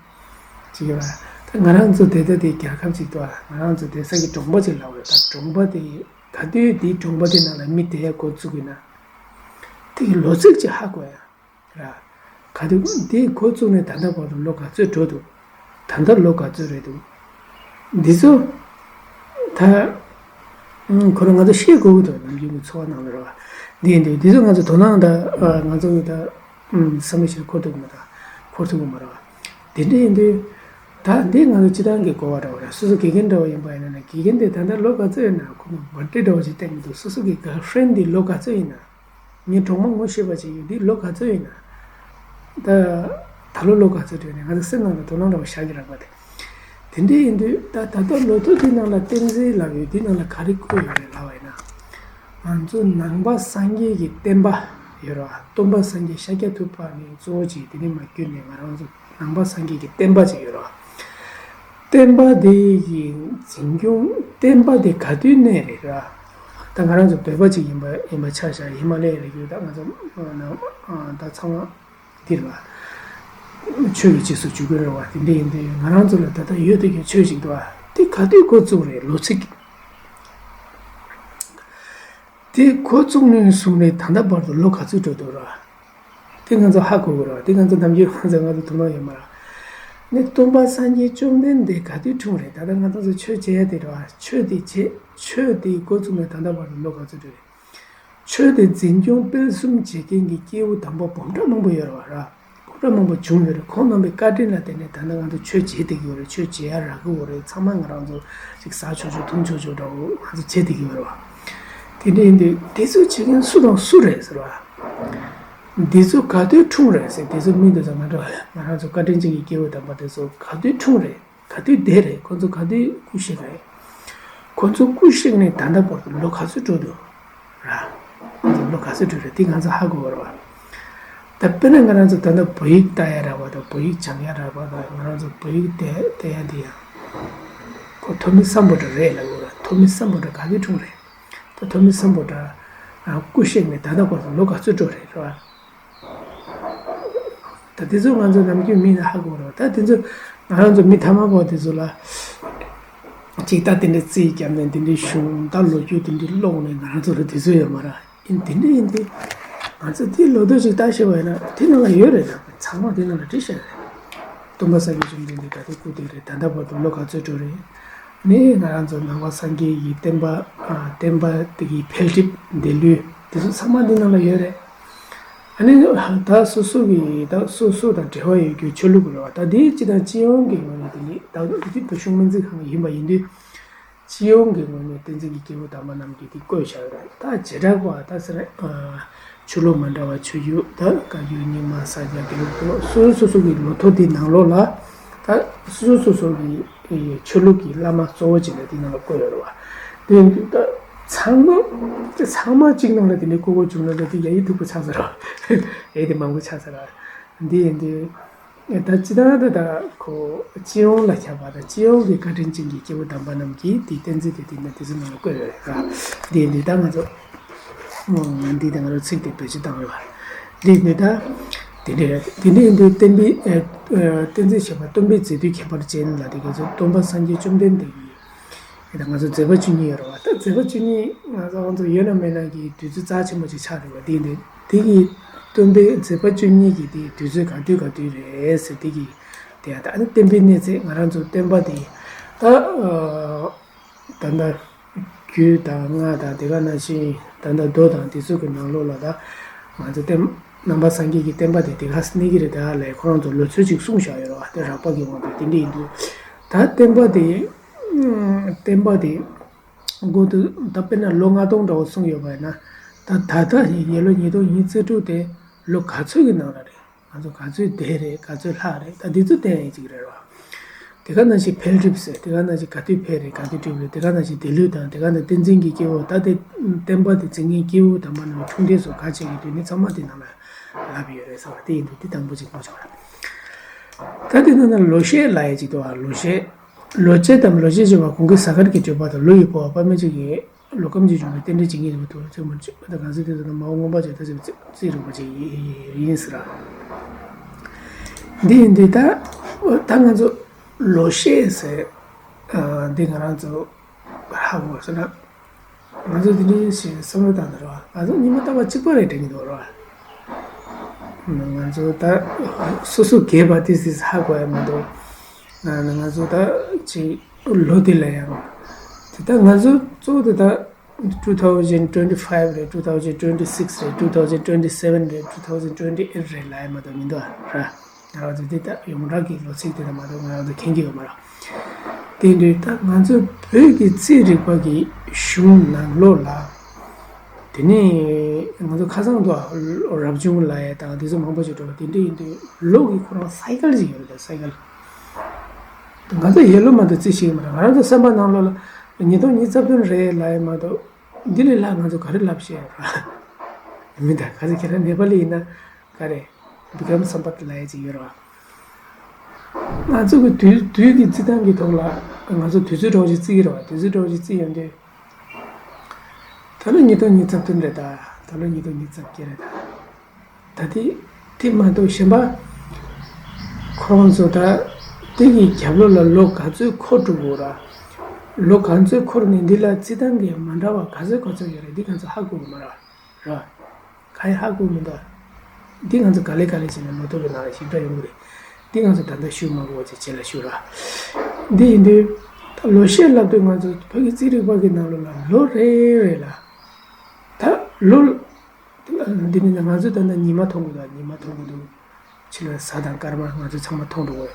ཅིག་ཡོད་ར། ད་ང་རང་ཚོ་བསྡད་ས་དེ་རྒྱལ་ཁབ་ཅིག་འདུག་ཨ། ང་རང་ཚོ་བསྡད་ས་གི་གྲོང་པ་ཅིག་ལབ་དགོས་རེད། ད་གྲོང་པ་དེ་ག་དུས་དེའི་གྲོང་པ་དེ་ནང་ལ་མི་བསྡད་ཡ་འགོ་བཙུགས་ཡིན་ན། དེ་གི་ལོ་ཚིགས་ཅིག་ཧ་གོ་ཡ་ར། ག་དུས་དེ་འགོ་བཙུགས་ནས་ད་ལྟ་བར་དུ་ལོ་ག་ཚོད་འགྲོ་འདུག་ད་ལྟ་ལོ་ག་ཚོད་རེད་འདུག་འདི་ཚོ་ད་ཁོ་རང་ང་ཚོ་ཤེས་དགོས་ཀྱི་འདུག་ནམ་རྒྱུན་གྱི་འཚོ་བ་ནང་ལ་རེད་པ། འདི་ཡིན་དུས་འདི་ཚོ་ང་ཚོ་དོ་སྣང་ད་ང་ཚོ་གི་ད་བསམ་བློ་ཞིག་འཁོར་ཐུབ་ཀྱི་མ་རེད། འཁོར་ཐུབ་ཀྱི་མ་རེད་པ། དེ་འདྲ་ཡིན་དུས་ད་འདི་ང་ཚོ་སྤྱིར་བཏང་གི་གོ་བ་འདྲ་བོ་རེད། སོ་སོ་དགེ་རྒན་འདྲ་བོ་ཡིན་པ་ཡིན་ན་ནི་དགེ་རྒན་དེ་ད་ལྟ་ལོ་ག་ཚོད་ཡིན་ན་ཁོ་མོ་བར་ཐི་ཌེ་འདྲ་བོ་ཞིག་བསྟན་གྱི་འདུག་སོ་སོ་གི་གར་ལ་ཕི་རེན་ཌི་དེ་ལོ་ག་ཚོད་ཡིན་ན། ངའི་གྲོགས་མོ་ངོ་ཤེས་པ་ཅིག་ཡོད། འདི་ལོ་ག་ཚོད་ཡིན་ན། ད་ད་ལོ་ལོ་ག་ཚོད་འགྲོ་ནས་ང་ཚོ་སེམས་ནང་ལ་དོ་སྣང་འདྲ་བོ་བཞག་གི་རག་པ་དེ། དེ་འདྲ་ཡིན་དུས་ད་ད་ལྟ་ལོ་ཐོ་འདི་ནང་ལ་བསྟན་འཛིན་ལབ་ཡོད། འདི་ནང་ལ་ག་རེ་བཀོད་ཡོད་རེད་ལབ་པ་ཡིན་ན། ང་ཚོ་ནང་པ་སངས་རྒྱས་ཀྱི་བསྟན་པ་ཡོད་རེད་པ། སྟོན་པ་སངས་རྒྱས་ཤཱཀྱ་ཐུབ་པ་ནས་གཙོ་བོ་བྱས་དེ་ནས་མར་བརྒྱུད་ནས་ང་རང་ཚོ་ནང་པ་སངས་རྒྱས་ཀྱི་བསྟན་པ་ཅིག་ཡོད་རེད་པ། བསྟན་པ་དེ་ཡི་འཛིན་སྐྱོང་བསྟན་པ་དེ་ག་དུས་གནས་རེད་ར། ད་ང་རང་ཚོ་བོད་པ་ཅིག་ཡིན་པ་ཡིན་པ་ཆ་བཞག་ཧི་མ་ལ་ཡའི་རི་རྒྱུད་ད་ང་ཚོ་ནང་ད་ཚང་མ་འདིར་བ་ཆོས་ཀྱི་རྗེས་སུ་འཇུག་གི་རེད་བ། དེ་འདྲ་ཡིན་དུས་ང་རང་ཚོ་ལ་ད་ལྟ་ཡོད་དེ་གི་ཆོས་ཅིག་འདུག་བ། དེ་ག་དུས་འགོ་བཙུགས་རེད་ལོ་ཚིགས། དེ་འགོ་བཙུགས་ནས་བཟུང་ནས་ད་ལྟ་བར་དུ་ལོ་ག་ཚོད་འགྲོ་འདུག་ར། དེ་ང་ཚོ་ཧ་གོ་དགོས་ར། དེ་ང་ཚོ་ནམ་རྒྱུན་ང་ཚོ་ང་ཚོ་དོ་སྣང་ཡོད་མ་ར། ནི་སྟོན་པ་སངས་རྒྱས་བཅོམ་ལྡན་འདས་ག་དུས་འཁྲུངས་རེད། ད་ལྟ་ང་ཚོ་ཚོ་ཆོས་བྱེད་ཡ་དེ་ར་བ། ཆོས་དེ་བྱེད་ཆོས་དེ་འགོ་བཙུགས་ནས་ད་ལྟ་བར་དུ་ལོ་ག་ཚོད་འགྲོ་རེད། ཆོས་དེ་འཛིན་སྐྱོང་སྤེལ་གསུམ་བྱེད་མཁན་གྱི་སྐྱེས་བུ་དམ་པ་སྦོམ་ཕྲ་མང་པོ་ཡོད་ར་བ་ར། སྤུན་ཟླ་མང་པོ་བྱུང་ཡོད་རེད། ཁོང་རྣམ་པའི་བཀའ་དྲིན་ལ་བརྟེན་ནས་ད་ལྟ་ང་ཚོ་ཆོས་བྱེད་བསྡད་ཀྱི་ཡོད་རེད། ཆོས་བྱེད་ཡ་རག་གི་ཡོད་རེད། ཚང་མ་ང་རང་ཚོ་ཅིག་ཟ་ཆོག་ཆོག་འཐུང་ཆོག་ཆོག་འདྲ་བོ་ང་ཚོ་བྱེད་བསྡད་ཀྱི་ཡོད་རེད་བ། དེ་འདྲ་ཡིན་དུས་དེ་ཚོ་བྱེད་མཁན་སུ་དང་སུ་རེད་ཟེར་བ། འདི་ཚོ་ག་དུས་འཁྲུངས་རེད་ཟེར། དེ་ཚོ་མི་འདི་ཚོ་ང་ཚོ་ང་རང་ཚོ་བཀའ་དྲིན་ཅན་གྱི་སྐྱེས་བུ་དམ་པ་དེ་ཚོ་ག་དུས་འཁྲུངས་རེད། ག་དུས་འདས་རེད། ཁོ་ཚོ་ག་དུས་སྐུ་གཤེགས་རེད། ཁོ་ཚོ་སྐུ་གཤེགས་ནས་ད་ལྟ་བར་དུ་ལོ་ག་ཚོད་འགྲོ་འདུག་ར། ཁོ་ཚོ་ལོ་ག་ཚོད་འགྲོ་རེད། དེ་ང་ཚོ་ཧ་གོ་བ་རེད་བ། ད་དཔེར་ན་ང་རང་ཚོ་ད་ལྟ་བོད་ཡིག་ལྟ་ཡ་རག་པ་དང་བོད་ཡིག་སྦྱང་ཡ་རག་པ་དང་ང་རང་ཚོ་བོད་ཡིག་བལྟ་བལྟ་ཡ་དེ་ཡང་ཁོ་ཐོན་མི་སམ་བྷོ་ཊ་རེད་ལབ་དགོས་ར། ཐོན་མི་སམ་བྷོ་ཊ་ག་དུས་འཁྲུངས་རེད། ད་ཐོན་མི་སམ་བྷོ་ཊ་སྐུ་གཤེགས་ནས་ད་ལྟ་བར་དུ་ལོ་ག་ཚོད་འགྲོ་རེད་ར། ད་དེ་ཚོ་ང་ཚོ་ནམ་རྒྱུན་མིན་ན་ཧ་གོ་རོགས། ད་དེ་ཚོ་ ང་རང་ཚོ་མི་ཐ་མལ་པ་དེ་ཚོ་ལ་ཅིག་ད་དེ་འདྲའི་རྩིས་བརྒྱབ་ནས་དེ་འདྲའི་ཞུ་ད་ལོ་རྒྱུས་དེ་འདྲའི་ཀློག་ནས་ང་རང་ཚོ་ལ་དུས་ཚོད་ཡོད་མ་རེད། ཨིན་དེ་འདྲ་ཡིན་དུས་ང་ཚོ་དེ་ལོ་ཐོ་ཞིག་ལྟ་ཤེས་པ་ཡིན་ན་དེ་ནང་ལ་ཡོད་རེད། ད་ཚང་མ་དེ་ནང་ལ་བྲིས་བཞག་རེད། སྟོན་པ་སངས་རྒྱས་བཅོམ་ལྡན་འདས་ད་ལྟའི་སྐུ་དེ་རེད། ད་ལྟ་བར་དུ་ལོ་ག་ཚོད་འགྲོ་རེད། ནས་ང་རང་ཚོ་ནང་པ་སངས་རྒྱས་ཀྱི་བསྟན་པ་ཨ་བསྟན་པ་དེ་གི་འཕེལ་འགྲིབ་འདས་ལུས་དེ་ཚོ་ཚང་མ་འདི་ནང་ལ་ཡོད་རེད། ཨ་ནི་ད་སོ་སོ་གི་ད་སོ་སོ་དང་འབྲེལ་བ་ཡོད་རྒྱུ་ཆོས་ལུགས་རེད་བ། ད་དེ་སྤྱི་དང་སྤྱི་ཡོངས་ཀྱི་ངོས་ནས་དེ་ནི་ད་འདི་བོད་གཞུང་སྨན་རྩིས་ཁང་ཡིན་པ་ཡིན་དུས། སྤྱི་ཡོངས་ཀྱི་ངོས་ནས་བསྟན་འཛིན་གྱི་སྐྱེས་བུ་དམ་པ་རྣམས་ཀྱིས་འདི་བཀོད་བཞག་ཡོད་རེད། ད་བྱེ་བྲག་པ་ད་ཟེར་ན་ཨ་ཆོས་ལུགས་མ་འདྲ་བ་ཆོས་བརྒྱུད་ད་བཀའ་བརྒྱུད་རྙིང་མ་ས་སྐྱ་དགེ་ལུགས་སོ་སོ་སོ་སོ་གི་ལོ་ཐོ་འདི་ནང་ལོགས་ལ་ད་སོ་སོ་སོ་སོ་གི་ཨེ་ཆོས་ལུགས་ཀྱི་བླ་མ་གཙོ་བོ་ཅིག་ལ་འདི་ནང་ལ་བཀོད་ཡོད་རེད་བ། དེ་ད་ཚང་མ་ཚང་མ་གཅིག་ནང་ལ་དེ་འདྲའི་བཀོད་དགོས་བྱུང་ན་ད་དེ་ཡ་ཡི་སྡུག་པོ་ཆགས་ས་རེད་བ། ཡ་ཡི་དེ་མང་པོ་ཆགས་ས་རེད། འདི་ཡིན་དུས། ད་ཅི་ད་ད་ད་ཁོ་སྤྱི་ཡོངས་ལ་ཁྱབ་པ་དང་སྤྱི་ཡོངས་ཀྱི་བཀའ་དྲིན་ཅན་གྱི་སྐྱེས་བུ་དམ་པ་རྣམས་ཀྱིས་དེའི་བསྟན་འཛིན་དེ་དེ་ནས་དེ་ཚོ་ནང་ལ་བཀོད་ཡོད་རེད་ར། འདི་འདི་ད་ང་ཚོ་འདི་ད་ང་ཚོ་ཚིག་དེ་བེད་སྤྱོད་བཏང་ཡོད་རེད། འདི་འདི་ད་དེ་འདྲ་དེ་འདྲ་ཡིན་དུས་བསྟན་པའི་བསྟན་འཛིན་ཞེས་པ་སྟོན་པའི་མཛད་དུས་ཁྱད་པར་ཅན་ལ་དེ་ག་ཚོད་སྟོན་པ་སངས་རྒྱས་བཅོམ་ལྡན་འདས་ཀྱི་ད་ང་ཚོ་མཛད་པ་བཅུ་གཉིས་ཡོད་རེད་བ། ད་མཛད་པ་བཅུ་གཉིས་ང་ཚོ་ང་ཚོ་ཡོད་ན་མེད་ན་གི་དུས་ཚོད་རྩ་ཆེན་པོ་ཅིག་ཆགས་རེད་བ། དེ་འདི་དེ་གི་སྟོན་པའི་མཛད་པ་བཅུ་གཉིས་ཀྱི་དེ་དུས་ཚོད་ག་དུས་ག་དུས་རེད་ཟེར་དེ་གི་དེ་ཡང་ད་ཨ་ནི་བསྟན་པའི་གནས་ཚད་ང་རང་ཚོ་བསྟན་པ་དེ་ད་ད་ལྟ་རྒྱུད་དང་སྔགས་དང་དེ་ག་ནང་བཞིན་ད་ལྟ་མདོ་དང་དེ་ཚོ་གི་ནང་ལོགས་ལ་ད་ང་ཚོ་བསྟན་ནང་པ་སངས་རྒྱས་ཀྱི་བསྟན་པ་དེ་དེ་ག་གནས་ཀྱི་རེད་ད་ལས་ཁོ་རང་ཚོ་ལོ་ཚོད་ཅིག་གསུངས་བཞག་ཡོད་རེད་བ། དེ་རགས་པ་གི་དབང་དུ་དེ་འདྲ་ཡིན་དུས་ད་བསྟན་པ་དེ་བསྟན་པ་དེ། འགོ་དུ་ད་དཔེར་ན་ལོ་ལྔ་སྟོང་འདྲ་བོ་གསུངས་ཡོད་པ་ཡིན་ན། ད་ད་ལྟ་ཡིན་ཡས་ལོ་ཉིས་སྟོང་ཉི་ཤུ་རྩ་དྲུག་དེ་ལོ་ག་ཚོད་ཀྱི་ནང་ལ་རེད། ང་ཚོ་ག་ཚོད་འདས་རེད། ག་ཚོད་ལྷག་རེད། ད་འདི་ཚོ་བསྟན་ཡས་ཅིག་རེད་བ། དེ་ག་ནང་བཞིན་འཕེལ་འགྲིབ་ཟེར། དེ་ག་ནང་བཞིན་ག་དུས་འཕེལ་རེད། ག་དུས་འགྲིབ་རེད། དེ་ག་ནང་བཞིན་འདས་ལུས་དང་། དེ་ག་ནང་བསྟན་འཛིན་གྱི་སྐྱེ་བོ་ད་དེ་བསྟན་པ་དེ་འཛིན་མཁན་སྐྱེ་བོ་དམ་པ་རྣམས་འཁྲུངས་འདས་སོགས་ག་བྱེད་ཀྱི་དུས་ནི་ཚང་མ་དེ་ནང་ལ་ལབ་ཡོད་རེད་ཟེར་བ་དེ་ཡིན་དུས་དེ་དང་པོ་ཅིག་ངོ་ཆོག་རེད། ད་དེ་ནང་ན་ལོ་ཤས་ལབ་ཡས་ཅིག་འདུག་བ། ལོ་ཤས། ལོ་བྱེད་དམ་ལོ་བྱེད་ཅེས་པ་གོང་གི་གཟའ་སྐར་གྱི་བརྗོད་པ་དང་ལོ་ཡི་འཕོ་བ་དཔག་མེད་ཅིག་གིས་ལོ་ཁམས་ཀྱི་འབྱུང་བའི་རྟེན་འབྲེལ་བྱེད་ངེས་པ་དུ་ཚོད་མ་ཆོད་པ་དང་གང་ཟག་དེ་ཚོ་ནི་མ་འོངས་མངོན་པར་བྱ་ཐབས་བྱེད་པའི་རྩིས་རིག་པ་ཅིག་ཡིན་ཟེར། འདི་ཡིན་དུས་ད་ད་ང་ཚོ་ལོ་ཤས་ཟེར་འདི་ང་རང་ཚོ་ཧ་གོ་ཟེར་ན། ང་ཚོ་འདི་འདྲའི་ཞིག་བསམ་བློ་བཏང་དང་རོགས། ང་ཚོ་ཉི་མ་རྟག་པར་གཅིག་པ་རེད་དྲན་གྱི་འདུག་རོགས། ང་ཚོ་ད་སོ་སོ་རྒས་པ་དེ་སྲིད་ཧ་གོ་ཡ་མི་འདུག་ང་ང་ཚོ་ད་ཅིག་ལོ་དེ་ལ་ཡང་། དེ་ད་ང་ཚོ་གཙོ་བོ་དེ་ད་two thousand twenty five རེད། two thousand twenty six རེད། two thousand twenty seven རེད། two thousand twenty eight རེད་ལབ་ཡ་མ་གཏོགས་མི་འདུག་ར། ང་རང་ཚོ་འདི་ལྟ་ཡོངས་གྲགས་ཀྱི་ལོ་ཚིགས་དེ་ལ་མ་གཏོགས་ང་རང་ཚོ་མཁྱེན་གྱི་ཡོད་མ་རེད། དེ་འདྲའི་ད་ང་ཚོ་བོད་ཀྱི་རྩིས་རིག་པ་གི་གཞུང་ནང་ལོགས་ལ། དེ་ནས་ང་ཚོ་ཁ་སང་དུ་རབ་བྱུང་ལབ་ཡས་དང་དེ་ཚོ་མང་པོ་ཞིག་འགྲོ་བ་དེ་འདྲ་ཡིན་དུས་ལོ་གི་ཁོ་རང་སའི་ཀལ་ཅིག་ཡོད་རེད། སའི་ཀལ། ང་ཚོ་ཡས་ལོ་མ་གཏོགས་རྩིས་ཤེས་ཀྱི་མ་རེད། ང་རང་ཚོ་བསམ་པ་ནང་ལོགས་ལ་ཉིས་སྟོང་ཉི་ཤུ་རྩ་བདུན་རེད་ལབ་ཡས་མ་གཏོགས་འདི་ལས་ལྷག་ང་ཚོ་ག་རེ་ལབ་ཤེས་ཡོད་རེད། མི་ད་ག་ཚོད་ཁྱེད་རང་ནེ་པ་ལི་ཡིན་ན། ག་རེ། བི་ཀམ་སམ་པཏ་ལབ་ཡ་ཅིག་ཡོད་རེད་བ། ང་ཚོ་གི་དུས་དུས་ཀྱི་རྩི་སྟངས་ཀྱི་ཐོག་ལ་ང་ཚོ་དུས་ཚོད་འདྲ་བོ་ཅིག་རྩི་གི་རེད་བ། དུས་ཚོད་འདྲ་བོ་ཅིག་རྩི་ཡོང་དུས། ད་ལོ་ཉིས་སྟོང་ཉི་ཤུ་རྩ་བདུན་རེད་ད། ད་ལོ་ཉིས་སྟོང་ཉི་ཤུ་རྩ་བརྒྱད་རེད་ད། ད་དེ་དེ་མ་གཏོགས་གཞན་པ། ཁོང་ཚོ་ད་དེ་གི་རྒྱབ་ལོགས་ལ་ལོ་ག་ཚོད་འཁོར་འགྲོ་གི་ར། ལོ་ག་ཚོད་འཁོར་ནས་འདི་ལ་རྩི་སྟངས་ཀྱི་མ་འདྲ་བ་ག་ཚོད་ག་ཚོད་ཡོད་རེད། འདི་ང་ཚོ་ཧ་གོ་གི་མ་རེད་བ། ར། གང་ཡང་ཧ་གོ་མི་འདུག་འདི་ང་ཚོ་ག་ལེ་ག་ལེ་བྱས་ན་ལོ་ཐོ་གི་ནང་ལ་ཞིབ་ཕྲ་ཡོང་གི་རེད། འདི་ང་ཚོ་ད་ལྟ་ཞུ་མ་དགོས་པ་ཅིག་བྱས་ལ་ཞུ་ར། འདི་ཡིན་དུས། ད་ལོ་ཤས་ལབ་དུས་ང་ཚོ་བོད་ཀྱི་རྩིས་རིག་པ་གི་ནང་ལོགས་ལ་ལོ་རེ་རེ་ལ། ད་ལོ། འདི་ནི་ང་ཚོ་ད་ལྟ་ཉི་མ་མཐོང་གི་འདུག་ཉི་མ་མཐོང་གི་འདུག་ཕྱི་ལོགས་གཟའ་དང་སྐར་མ་ང་ཚོ་ཚང་མ་མཐོང་འགྲོ་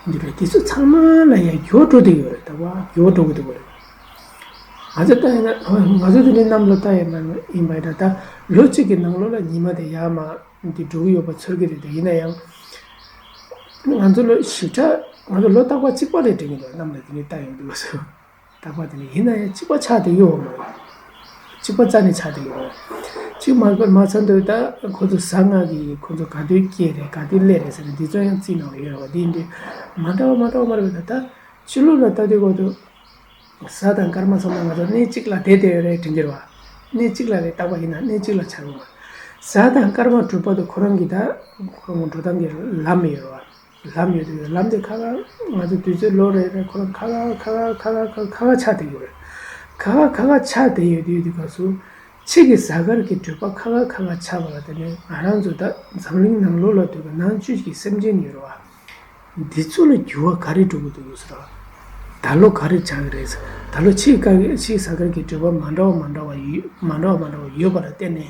གི་རེད། འདི་རེད། དེ་ཚོ་ཚང་མ་ལ་ཡང་འགྱུར་འགྲོ་གི་ཡོད་རེད། ད་བ་འགྱུར་འགྲོ་གི་འདུག་གི་རེད། ང་ཚོ་ལྟ་ཡིན་ན་ང་ཚོ་དེ་འདྲའི་གནམ་ལོ་ལྟ་ཡིན་ན་ཡིན་པ་ཡིན་ན་ད་ལོ་གཅིག་གི་ནང་ལོགས་ལ་ཉི་མ་དེ་ཡར་མར་འདི་འགྲོ་གི་ཡོད་པ་ཚོར་གི་རེད། དེ་ཡིན་ན་ཡང་ང་ཚོ་ལོ་ཞིབ་ཕྲ་ང་ཚོ་ལོ་རྟག་པར་གཅིག་པ་རེད་དྲན་གི་འདུག་གནམ་ལ་དེ་འདྲའི་ལྟ་ཡོང་དུས་སོ། རྟག་པར་དེ་ནི་ཡིན་ན་ཡང་གཅིག་པ་ཆགས་བསྡད་ཡོད་མ་རེད། གཅིག་པ་རྩ་ནས་ཆགས་བསྡད་ཡོད་མ་རེད། གཅིག་མ་མ་ཚར་དུས་ད་ཁོ་ཚོ་གཟའ་ལྔ་གི་ཁོ་ཚོ་ག་དུས་སྐྱེས་རེད། ག་དུས་སླེབས་རེད་ཟེར་ནས་འདི་ཚོ་ཡང་རྩིས་ནང་ལ་ཡོད་རེད་བ། འདི་ཡིན་དུས་མ་འདྲ་བ་མ་འདྲ་བ་མ་རེད་བ། ད་ད་ཕྱི་ལོགས་ལ་ལྟ་དུས་ཁོ་ཚོ་གཟའ་དང་སྐར་མ་ཚང་མ་ང་ཚོ་གནས་གཅིག་ལ་བསྡད་བསྡད་ཡོད་རེད་དྲན་གྱི་རེད་བ། གནས་གཅིག་ལ་རེད། རྟག་པ་ཡིན་ན་གནས་གཅིག་ལ་ཆགས་ཡོད་མ་རེད། གཟའ་དང་སྐར་མ་གྲུབ་པ་དང་ཁོ་རང་གི་ད་ཁོ་རང་འགྲོ་སྟངས་ཀྱི་ལམ་ཡོད་རེད་བ། ལམ་ཡོད་དུས་ལམ་དེ་ཁ་ཁ་ང་ཚོ་དུས་ཚོད་ལོ་རེ་རེ་ཁོ་རང་ཁ་ཁ་ཁ་ཁ་ཁ་ཁ་ཁ་ཁ་ཁ་ཆགས་བསྡད་ཡོད་རེད། ཁ་ཁ་ཁ་ཁ་ཆགས་བསྡད་ཡོད་དུས་དུས་སྐབས་སུ་ཕྱི་གི་གཟའ་སྐར་གྱི་དྲོད་པ་ཁ་ཁ་ཁ་ཁ་ཆགས་པ་ལ་བརྟེན་ནས་ང་རང་ཚོ་ད་འཛམ་གླིང་ནང་ལོགས་ལ་སྡོད་པའི་ནང་ཆོས་ཀྱི་སེམས་ཅན་ཡོད་རེད་བ། འདི་ཚོ་ལ་འགྱུར་བ་ག་རེ་འགྲོ་གི་འདུག་ཟེར་བ། ད་ལོ་ག་རེ་ཆགས་ཀྱི་རེད་ཟེར། ད་ལོ་ཕྱི་ག་ཕྱི་གཟའ་སྐར་གྱི་དྲོད་པ་མ་འདྲ་བ་མ་འདྲ་བ་ཡོད་མ་འདྲ་བ་མ་འདྲ་བ་ཡོད་པ་ལ་བརྟེན་ནས།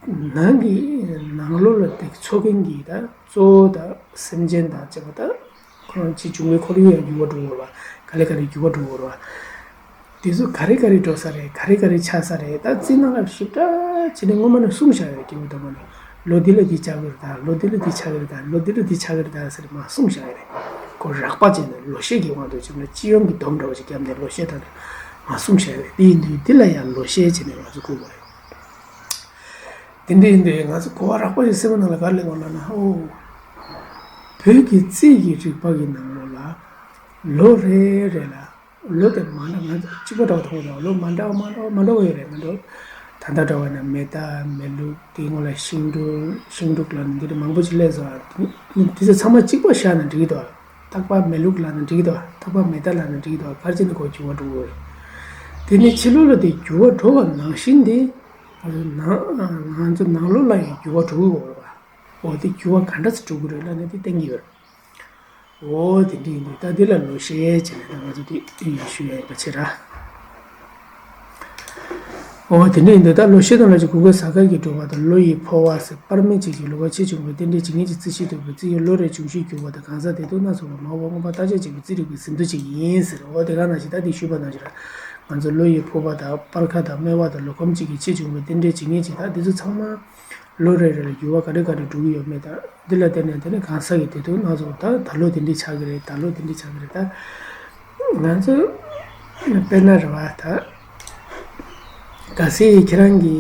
ནང་གི་ནང་ལོགས་ལ་དེ་འཚོ་མཁན་གྱི་ད་གཙོ་བོ་ད་སེམས་ཅན་དང་བཅས་པ་ད་ཁོ་རང་ཅི་བྱུང་བའི་ཁོར་ཡུག་ཡང་འགྱུར་བ་འགྲོ་གི་རེད་བ། ག་ལེ་ག་ལེ་འགྱུར་བ་འགྲོ་གི་རེད་བ། དེ་ཚོ་ག་རེ་ག་རེ་འགྲོ་ས་རེད། ག་རེ་ག་རེ་ཆགས་ས་རེད། ད་རྩིས་ནང་ལ་ཞིབ་ཕྲ་བྱས་ནས་སྔོན་མ་ནས་གསུངས་བཞག་ཡོད། སྐྱེ་བོ་དམ་པ་ནས་ལོ་འདི་ལ་འདི་ཆགས་ཀྱི་རེད་ད། ལོ་འདི་ལ་འདི་ཆགས་ཀྱི་རེད་ད། ལོ་འདི་ལ་འདི་ཆགས་ཀྱི་རེད་ད་ཟེར་མར་གསུངས་བཞག་ཡོད་རེད། ཁོ་རགས་པ་བྱས་ནས་ལོ་ཤས་ཀྱི་དབང་དུ་བྱས་ནས་སྤྱི་ཡོངས་ཀྱི་སྡོམ་འདྲ་བོ་ཞིག་བརྒྱབ་ནས་ལོ་ཤས་དང་མར་གསུངས་བཞག་ཡོད་རེད། དེ་ཡིན་དུས་འདི་ལ་ཡང་ལོ་ཤས་བྱས་ནས་ང་ཚོ་སྒུག་དགོས་རེད། དེ་འདྲ་ཡིན་དུས་ང་ཚོ་གོ་བ་རགས་པ་ཞིག་སེམས་པ་ནང་ལ་ག་རེ་སླེབས་ཡོང་ལབ་ན། ཨོ། བོད་ཀྱི་རྩིས་ཀྱི་རིག་པ་གི་ནང་ལོགས་ལ་ལོ་རེ་རེ་ལ་ལོ་དེ་མ་འདྲ་ང་ཚོ་གཅིག་པ་འདྲ་བ་དང་ལོ་མ་འདྲ་བ་མ་འདྲ་བ་མ་འདྲ་བ་ཡོད་རེད། ང་ཚོ་ད་ལྟ་འདྲ་བ་ན་མེ་རྟ་མེ་ལུག་དེའི་སྔོན་ལ་ཤིང་འབྲུག་ཤིང་འབྲུག་ལབ་ནས་འདི་འདྲ་མང་པོ་ཞིག་སླེབས་སོང་། དེ་ཚོ་ཚང་མ་གཅིག་པ་བཞག་ན་འགྲིག་གི་འདུག་རྟག་པར་མེ་ལུག་ལབ་ན་འགྲིག་གི་འདུག་རྟག་པར་མེ་རྟ་ལབ་ན་འགྲིག་གི་འདུག་ག་རེ་བྱས་ནས་ཁོ་འགྱུར་བ་འགྲོ་གི་རེད། དེ་ནས་ཕྱི་ལོགས་ལ་དེ་འགྱུར་བ་འགྲོ་བ་ནང་བཞིན་དེ། ང་ཚོ་ནང་ང་ཚོ་ནང་ལོགས་ལ་ཡང་འགྱུར་བ་འགྲོ་གི་ཡོད་རེད་བ། འོ་དེ་འགྱུར་བ་ག་འདྲ་སེ་འགྲོ་གི་རེད་ལབ་ན་དེ་བསྟན་གྱི་ཡོད་རེད། འོ་དེ་འདྲ་ཡིན་དུས་ད་འདི་ལ་ལོ་ཤས་བྱས་ནས་ད་ང་ཚོ་དེ་ཡིན་ཞུ་ཡ་ཡིན་པ་བྱེད་ར། འོ་དེ་འདྲ་ཡིན་དུས་ད་ལོ་ཤས་དང་ལོ་ཤས་གུང་གསེང་གཟའ་སྐར་གྱི་དྲོ་པ་དང་ལོ་ཡི་འཕོ་བ་ཟེར། སྤར་སྨེ་གཅིག་གི་ལོ་ཁ་ཕྱེད་བྱུང་བའི་རྟེན་འབྲེལ་ཇི་སྙེད་ཅིག་རྩི་ཤིང་འདུག་པའི་རྩི་ཡི་ལོ་རེའི་འབྱུང་བཞི་འགྱུར་བ་དང་གང་ཟག་དེ་དག་སྣ་ཚོགས་པ་མང་བོ་མངོན་པར་བརྟག་དཔྱད་བྱེད་པའི་རྩིས་རིག་པའི་ཟིན་ཐོ་ཅིག་ཡིན་ཟེར། འོ་དེ་ག་ནང་བཞིན་ད་དེ་ཞུས་པ་ནང་བཞིན་ར། ང་ཚོ་ལོ་ཡི་འཕོ་བ་དང་སྤར་ཁ་དང་སྨེ་བ་དང་ལོ་ཁམ་གཅིག་གི་ཕྱེད་བྱུང་བའི་རྟེན་འབྲེལ་ཇི་སྙེད་ཅིག་དང་དེ་ཚོ་ཚང་མ་ལོ་རེ་རེ་ལ་འགྱུར་བ་ག་རེ་ག་རེ་འགྲོ་གི་ཡོད་མེད་དང་། འདི་ལ་བརྟེན་ནས་དེ་ནས་གང་ཟག་གི་བདེ་སྡུག་སྣ་ཚོགས་ད་ད་ལོ་དེ་འདྲ་ཆགས་ཀྱི་རེད། ད་ལོ་དེ་འདྲ་ཆགས་ཀྱི་རེད། ད་ང་ཚོ་དཔེར་ན་རེད་བ། ད་གལ་སྲིད་ཁྱེད་རང་གི་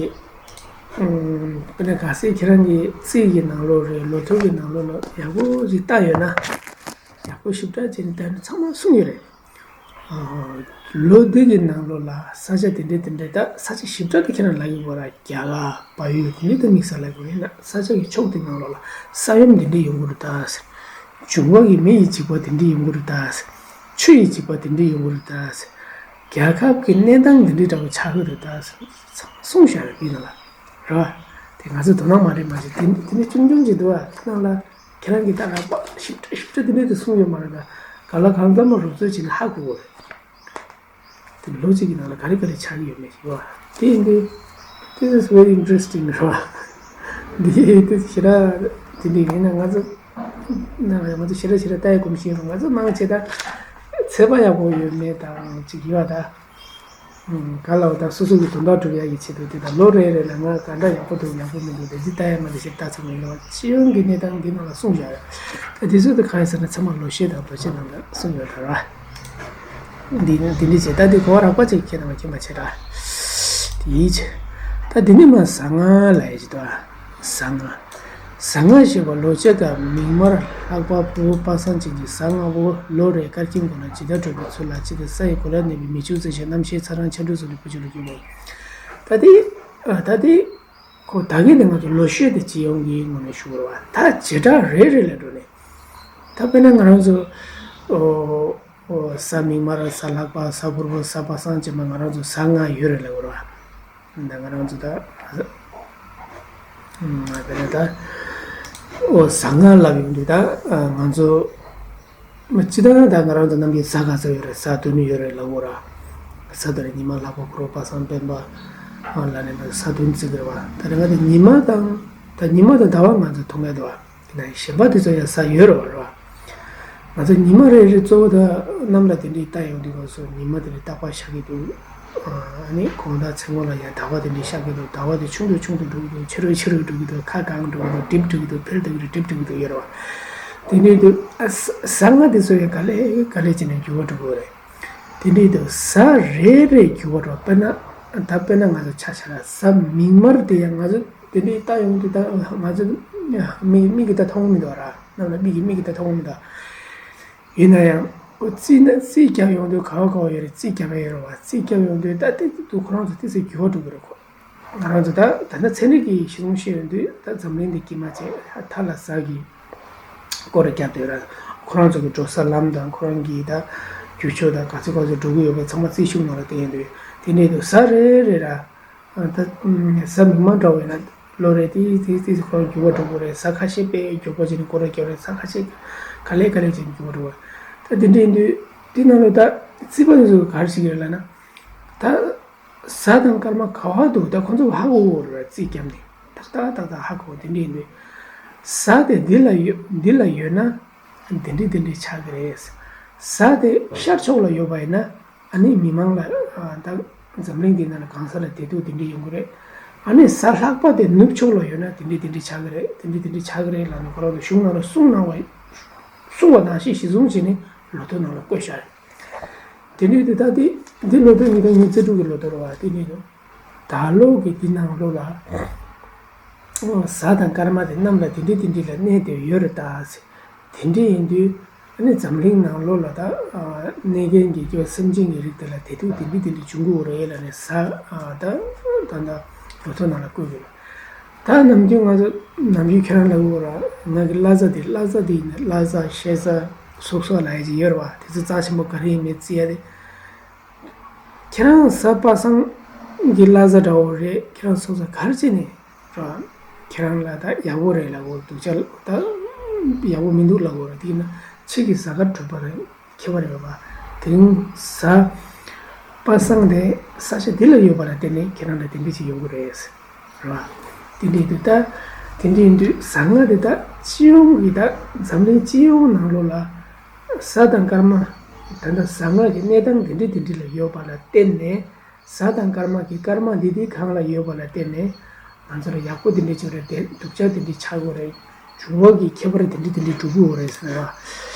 དཔེར་ན་གལ་སྲིད་ཁྱེད་རང་གི་རྩིས་ཀྱི་ནང་ལོགས་རེད། ལོ་ཐོ་གི་ནང་ལོགས་ལ་ཡག་པོ་ཞིག་བལྟས་ཡོད་ན། ཡག་པོ་ཞིབ་ཕྲ་བྱས་ནས་བལྟས་ན་ཚང་མ་གསུངས་ཡོད་རེད། ལོ་འདི་གི་ནང་ལོགས་ལ་ས་ཆ་དེ་འདྲ་དེ་འདྲ། ད་ས་ཆ་ཞིབ་ཕྲ་དེ་ཁྱེད་རང་ལབ་ཀྱི་ཡོད་ར། རྒྱ་གར་བལ་ཡུལ་དེ་འདྲ་ད་དམིགས་བསལ་ལབ་ཀྱི་ཡོད་རེད་ན། ས་ཆ་གི་ཕྱོགས་དེ་ནང་ལོགས་ལ་ས་ཡོམ་དེ་འདྲ་ཡོང་གི་རེད་ད་ཟེར། འབྱུང་བ་གི་མེ་ཡི་འཇིགས་པ་དེ་འདྲ་ཡོང་གི་རེད་ད་ཟེར། ཆུ་ཡི་འཇིགས་པ་དེ་འདྲ་ཡོང་གི་རེད་ད་ཟེར། རྒྱལ་ཁབ་ཀྱི་གནས་སྟངས་དེ་འདྲ་འདྲ་བོ་ཆགས་ཀྱི་རེད་ད་ཟེར། གསུངས་བཞག་ཡོད་པའི་ནང་ལ་རེད་བ། དེ་ང་ཚོ་དོ་སྣང་མ་རེད་མ་བྱེད། དེ་དེ་འདྲ་ཆུང་ཆུང་ཅིག་འདུག་བ། དེ་ནང་ལ། ཁྱེད་རང་གིས་ད་རགས་པ་ཞིབ་ཕྲ་ཞིབ་ཕྲ་དེ་འདྲ་དེ་གསུངས་ཡོད་མ་རེད་ད། ག་ལ་གང་འཚམ་མ་རོབ་ཚོད་བྱས་ནས་ཧ་གོ་དགོས་རེད། དེ་ལོ་གཅིག་གི་ནང་ལ་ག་རེ་ག་རེ་ཆགས་ཀྱི་ཡོད་མེད་ཞིག་བ། དེ་ཡིན་དུས། This is very interesting རེད་བ། འདི་དེ་ཞེ་དྲག་དེ་འདྲ་ཡིན་ན་ང་ཚོ། ན་ང་ཚོ་ཞེ་དྲག་ཞེ་དྲག་ལྟ་ཡ་གོམས་གཤིས་ཡོད། ང་ཚོ་མང་ཆེ་ད་ཚད་པ་ཡག་པོ་ཡོད་མེད་དང་ཅིག་ཡོད་བ་ད། ཨང་། ག་ལ་བ་དང་སོ་སོ་གི་དོན་དག་སྒྲུབ་ཡ་གི་ཆེད་དུ་དེ་དང་ལོ་རེ་རེ་ལ་ང་ག་འདྲ་ཡག་པོ་འདུག་ཡག་པོ་མི་འདུག་དེ་ཚོ་ལྟ་ཡ་མ་དེ་ཞིག་ལྟ་ཚང་མ་ཡིན་ནོ། སྤྱི་ཡོངས་ཀྱི་གནས་སྟངས་འདི་ནང་ལ་གསུངས་བཞག་ཡོད། ད་དེ་ཚོ་དེ་གང་ཡིན་ཟེར་ན་ཚང་མ་ལོ་ཤས་དང་ལོ་ཤས་ནང་ལ་གསུངས་ཡོད་ད་ར། འདི་འདི་འདྲ་བྱས་ད་འདི་གོ་བ་རགས་པ་ཅིག་ཁྱེད་རང་ལ་མཁྱེན་པ་བྱེད་ར། དེའི་ཆེད། ད་འདི་ནས་མ་ཟ་ང་ལ་ཡ་ཅི་ཏོ། ཟ་ང་། ཟ་ང་ཞེས་པ་ལོ་ཕྱེད་ཀ་མིག་དམར་ལྷག་པ་ཕུ་བོ་པ་སངས་ཅན་གྱི་གཟའ་ལྔ་པོ་ལོ་རེའི་སྐར་ཁྱིམ་གོ་ལ་ཇི་ལྟར་གྲུབ་པའི་ཚུལ་ལ་ཅི་སྟེ་ས་ཡི་གོ་ལ་གནས་པའི་མི་ཕྱུགས་རྩི་ཤིང་རྣམ་ཤེས་ཚ་རང་ཆ་འགྲོས་སོགས་ལ་བུ་ཆུ་ལ་གྱུར་པའོ། ད་དེ། ད་དེ། ཁོ་ད་གིན་ནས་ང་ཚོ་ལོ་ཤས་དེ་སྤྱི་ཡོངས་ཀྱི་ངོས་ནས་ཞུ་བར་བ་ད་བྱེ་བྲག་རེ་རེ་ལ་འགྲོ་ནས། ད་དཔེར་ན་ང་རང་ཚོ། ཨོ། ཨོ། གཟའ་མིག་དམར་གཟའ་ལྷག་པ་གཟའ་ཕུར་བུ་གཟའ་པ་སངས་ཅན་མ་ང་རང་ཚོ་གཟའ་ལྔ་ཡོད་རེད་ལབ་དགོས་རེད་བ། ད་ང་རང་ཚོ་ད། ང་དཔེར་ན་ད། ཨོ་གཟའ་ལྔ་ལབ་ཡོང་དུས་ད་ང་ཚོ། མ་སྤྱི་བཏང་ད་ང་རང་ཚོ་ནམ་རྒྱུན་གཟའ་ག་ཚོད་ཡོད་རེད། གཟའ་བདུན་ཡོད་རེད་ལབ་དགོས་རེད་བ། གཟའ་ཟླ་རེད། ཉི་མ་ལྷག་པ་ཕུར་བུ་པ་སངས་སྤེན་པ། ཨ་ལ་ནས་ད་གཟའ་བདུན་བརྩི་གི་རེད་བ། ད་རེད་ང་ཚོ་ཉི་མ་དང་། ད་ཉི་མ་དང་ཟླ་བ་ང་ཚོ་མཐོང་ཡ་འདུག་བ། ཡིན་ན་གཞན་པ་དེ་ཚོ་ཡང་གཟའ་ཡོད་རེད་བ། རེད་བ། ང་ཚོ་ཉི་མ་རེ་རེ་གཙོ་བོ་ད་གནམ་ལ་དེ་འདྲའི་ལྟ་ཡོང་དུས་སྐབས་སུ་ཉི་མ་དེ་རེ་རྟག་པར་ཤར་གྱི་འདུག་ཨ་ནི་དགོང་དག་མཚན་མོ་ལ་ཡང་ཟླ་བ་དེ་འདྲའི་ཤར་གྱི་འདུག་ཟླ་བ་དེ་ཆུང་དུ་ཆུང་དུ་འགྲོ་གི་འདུག་ཆེ་རུ་ཆེ་རུ་འགྲོ་གི་འདུག་ཁ་གང་འགྲོ་གི་འདུག་འགྲིབ་འགྲོ་གི་འདུག་འཕེལ་འགྲོ་གི་འདུག་འགྲིབ་འགྲོ་གི་འདུག་ཡོད་རེད་བ། དེ་འདྲའི་འདུག་ཨ་གཟའ་གཟའ་ལྔ་དེ་ཚོ་ཡང་ག་ལེ་ག་ལེ་བྱས་ནས་འགྱུར་བ་འགྲོ་གི་རེད། དེ་འདྲའི་འདུག་གཟའ་རེ་རེ་འགྱུར་བ་འགྲོ། དཔེར་ན་ད་དཔེར་ན་ང་ཚོ་ཆ་བཞག་ན་གཟའ་མིག་དམར་དེ་ཡང་ང་ཚོ་དེ་འདྲའི་ལྟ་ཡོང་དུས་ད་ང་ཚོ་མིག་མིག་གིས་ད་མཐོང་གི་མི་འདུག་ར། གནམ་ལ་མིག་གིས་མིག་གིས་ད་མཐོང་གི་མི་འདུག་ཡིན་ན་ཡང་ཁོ་རྩིས་ན་རྩིས་རྒྱབ་ཡོང་དུས་ག་བ་ག་བ་ཡོད་རེད། རྩིས་རྒྱབ་ཡ་ཡོད་རེད་བ། རྩིས་རྒྱབ་ཡོང་དུས་ད་ཏིག་ཏིག་ཏུ་ཁོ་རང་ཚོ་ཏིག་ཙམ་འགྱུར་བ་འགྲོ་གི་རེད་ཁོ། ང་རང་ཚོ་ད་ད་ལྟ་ཚན་རིག་གི་གཞི་བཟུང་བཤད་ཡོང་དུས་ད་འཛམ་གླིང་འདི་དཀྱིལ་མ་བྱས་མཐའ་ལ་གཟའ་གི་ སྐོར་ར་བརྒྱབ་བསྡད་ར། ཁོ་རང་ཚོ་གི་འགྲོ་ས་ལམ་དང་ཁོ་རང་གི་ད་རྒྱུ་ཆ་དང་ག་ཚོད་ག་ཚོད་འགྲོ་གི་ཡོད་པ་ཚང་མ་རྩིས་ཤིག་ནང་ལ་བསྟན་ཡོད་འདུག་དེ་འདྲས་འདུག་གཟའ་རེ་རེ་ར། ད་གཟའ་མིག་དམར་འདྲ་བོ་ཡིན་ན་ལོ་རེ་དེ་དེ་དེ་ཁོ་རང་འགྱུར་བ་འགྲོ་གི་རེད། གཟའ་ཁ་ཤས་དཔེ་མགྱོགས་པོ་བྱས་ནས་སྐོར་ར་བརྒྱབ་རེད། གཟའ་ཁ་ཤས་ག་ལེ་ག་ལེ་བྱས་ནས་འགྱུར་བ་འགྲོ་གི་རེད། ད་དེ་འདྲས་ཡིན་དུས་དེ་ནང་ལ་ད་རྩིས་པ་དེ་ཚོ་ག་རེ་བྱེད་ཀྱི་རེད་ལབ་ན། ད་གཟའ་དང་སྐར་མ་ག་བ་འདུག་ད་ཁོ་ཚོ་ཧ་གོ་གི་རེད། རྩིས་བརྒྱབ་ནས་ཏག་ཏག་ཏག་ཏག་ཧ་གོ། དེ་འདྲས་ཡིན་དུས་གཟའ་དེ་འདི་ལ་ཡོད་འདི་ལ་ཡོད་ན་དེ་འདྲས་དེ་འདྲས་ཆགས་ཀྱི་རེད། གཟའ་དེ་ཤར་ཕྱོགས་ལ་ཡོད་པ་ཡིན་ན། ཨ་ནི་མི་མང་ལ་ཨ་ད་འཛམ་གླིང་འདི་ནང་ལ་གང་ས་ལ་བདེ་སྡུག་དེ་འདྲས་ཡོང་གི་རེད། ཨ་ནི་གཟའ་ལྷག་པ་དེ་ནུབ་ཕྱོགས་ལ་ཡོད་ན་དེ་འདྲས་དེ་འདྲས་ཆགས་ཀྱི་རེད། དེ་འདྲས་དེ་འདྲས་ཆགས་ཀྱི་རེད་ལབ་ནས་ཁོ་རང་ཚོ་གཞུང་ནང་ལ་གསུངས་གནང་བ། གསུངས་པ་ནང་བཞིན་གཞི་བཟུང་བྱས་ནས་ལོ་ཐོ་ནང་ལ་བཀོད་བཞག་རེད། དེ་འདྲས་དེ་ད་དེ་འདི་ལོ་ཐོ་ཉིས་སྟོང་ཉི་ཤུ་རྩ་དྲུག་གི་ལོ་ཐོ་རེད་བ། དེ་འདྲས་དུ་ད་ལོ་གི་འདི་ནང་ལོ་ལ། གཟའ་དང་སྐར་མ་དེ་གནམ་ལ་དེ་འདྲས་དེ་འདྲས་ལ་གནས་བསྡད་ཡོད་རེད་ད་ཟེར། དེ་འདྲས་ཡིན་དུས་ཨ་ནི་འཛམ་གླིང་ནང་ལོ་ལ་ད་གནས་མཁན་གྱི་སྐྱོ་སེམས་ཅན་གྱི་རིགས་དེ་ལ་བདེ་སྡུག་དེ་འདྲས་དེ་འདྲས་འབྱུང་གི་ཡོད་རེད་ལབ་ནས་གཟའ་ད་ད་ད་ལོ་ཐོ་ནང་ལ་བཀོད་ཡོད། ད་ནམ་རྒྱུན་ང་ཚོ་ནམ་རྒྱུན་ཁྱེད་རང་ལ་འོ་ར་ང་གི་བླ་གཟའ་དེ་བླ་གཟའ་དེ་ཡིན་ན་བླ་གཟའ་ཤེས་གཟའ་སོགས་སོགས་ལ་ཡ་ཅིག་ཡོད་རེད་བ། དེ་ཚོ་རྩ་ཆེན་པོ་ག་རེ་ཡིན་མིན་རྩིས་ཡ་དེ། ཁྱེད་རང་གཟའ་པ་སངས་ཀྱི་བླ་གཟའ་འདྲ་བོ་རེད། ཁྱེད་རང་སོ་སོ་ག་རེ་བྱས་ནས་ར། ཁྱེད་རང་ལ་ད་ཡག་པོ་རེད་ལབ་དགོས་སྡུག་ཅག་ད་ཡག་པོ་མི་འདུག་ལབ་དགོས་རེད། དེ་ཡིན་ན་ཕྱི་གི་གཟའ་སྐར་གྲུབ་པ་རེད། ཁྱད་པར་ཡོད་པ། དེ་རིང་གཟའ་པ་སངས་དེ་ས་ཆ་འདི་ལ་ཡོད་པ་ལ་བརྟེན་ནས་ཁྱེད་རང་ལ་དེ་འདྲ་ཅིག་ཡོང་གི་རེད། རེད་བ། དེ་འདྲ་ཡིན་དུས་ད་དེ་འདྲ་ཡིན་དུས་གཟའ་ལྔ་དེ་ད་སྤྱི་ཡོངས་ཀྱི་ད་འཛམ་གླིང་སྤྱི་ཡོངས་ནང་ལོགས་ལ་གཟའ་དང་སྐར་མ་ད་ལྟ་གཟའ་ལྔ་གི་གནས་སྟངས་དེ་འདྲ་དེ་འདྲ་ལ་ཡོད་པ་ལ་བརྟེན་ནས། གཟའ་དང་སྐར་མ་གི་སྐར་མ་འདི་དེ་གང་ལ་ཡོད་པ་ལ་བརྟེན་ནས་ང་ཚོ་ལ་ཡག་པོ་དེ་འདྲ་ཅིག་རེད་དེ་སྡུག་ཅག་དེ་འདྲ་ཆགས་ཀྱི་རེད། འབྱུང་བ་གི་ཁྱད་པར་དེ་འདྲ་དེ་འདྲ་འགྲོ་གི་ཡོད་རེད་ཟེར་བ།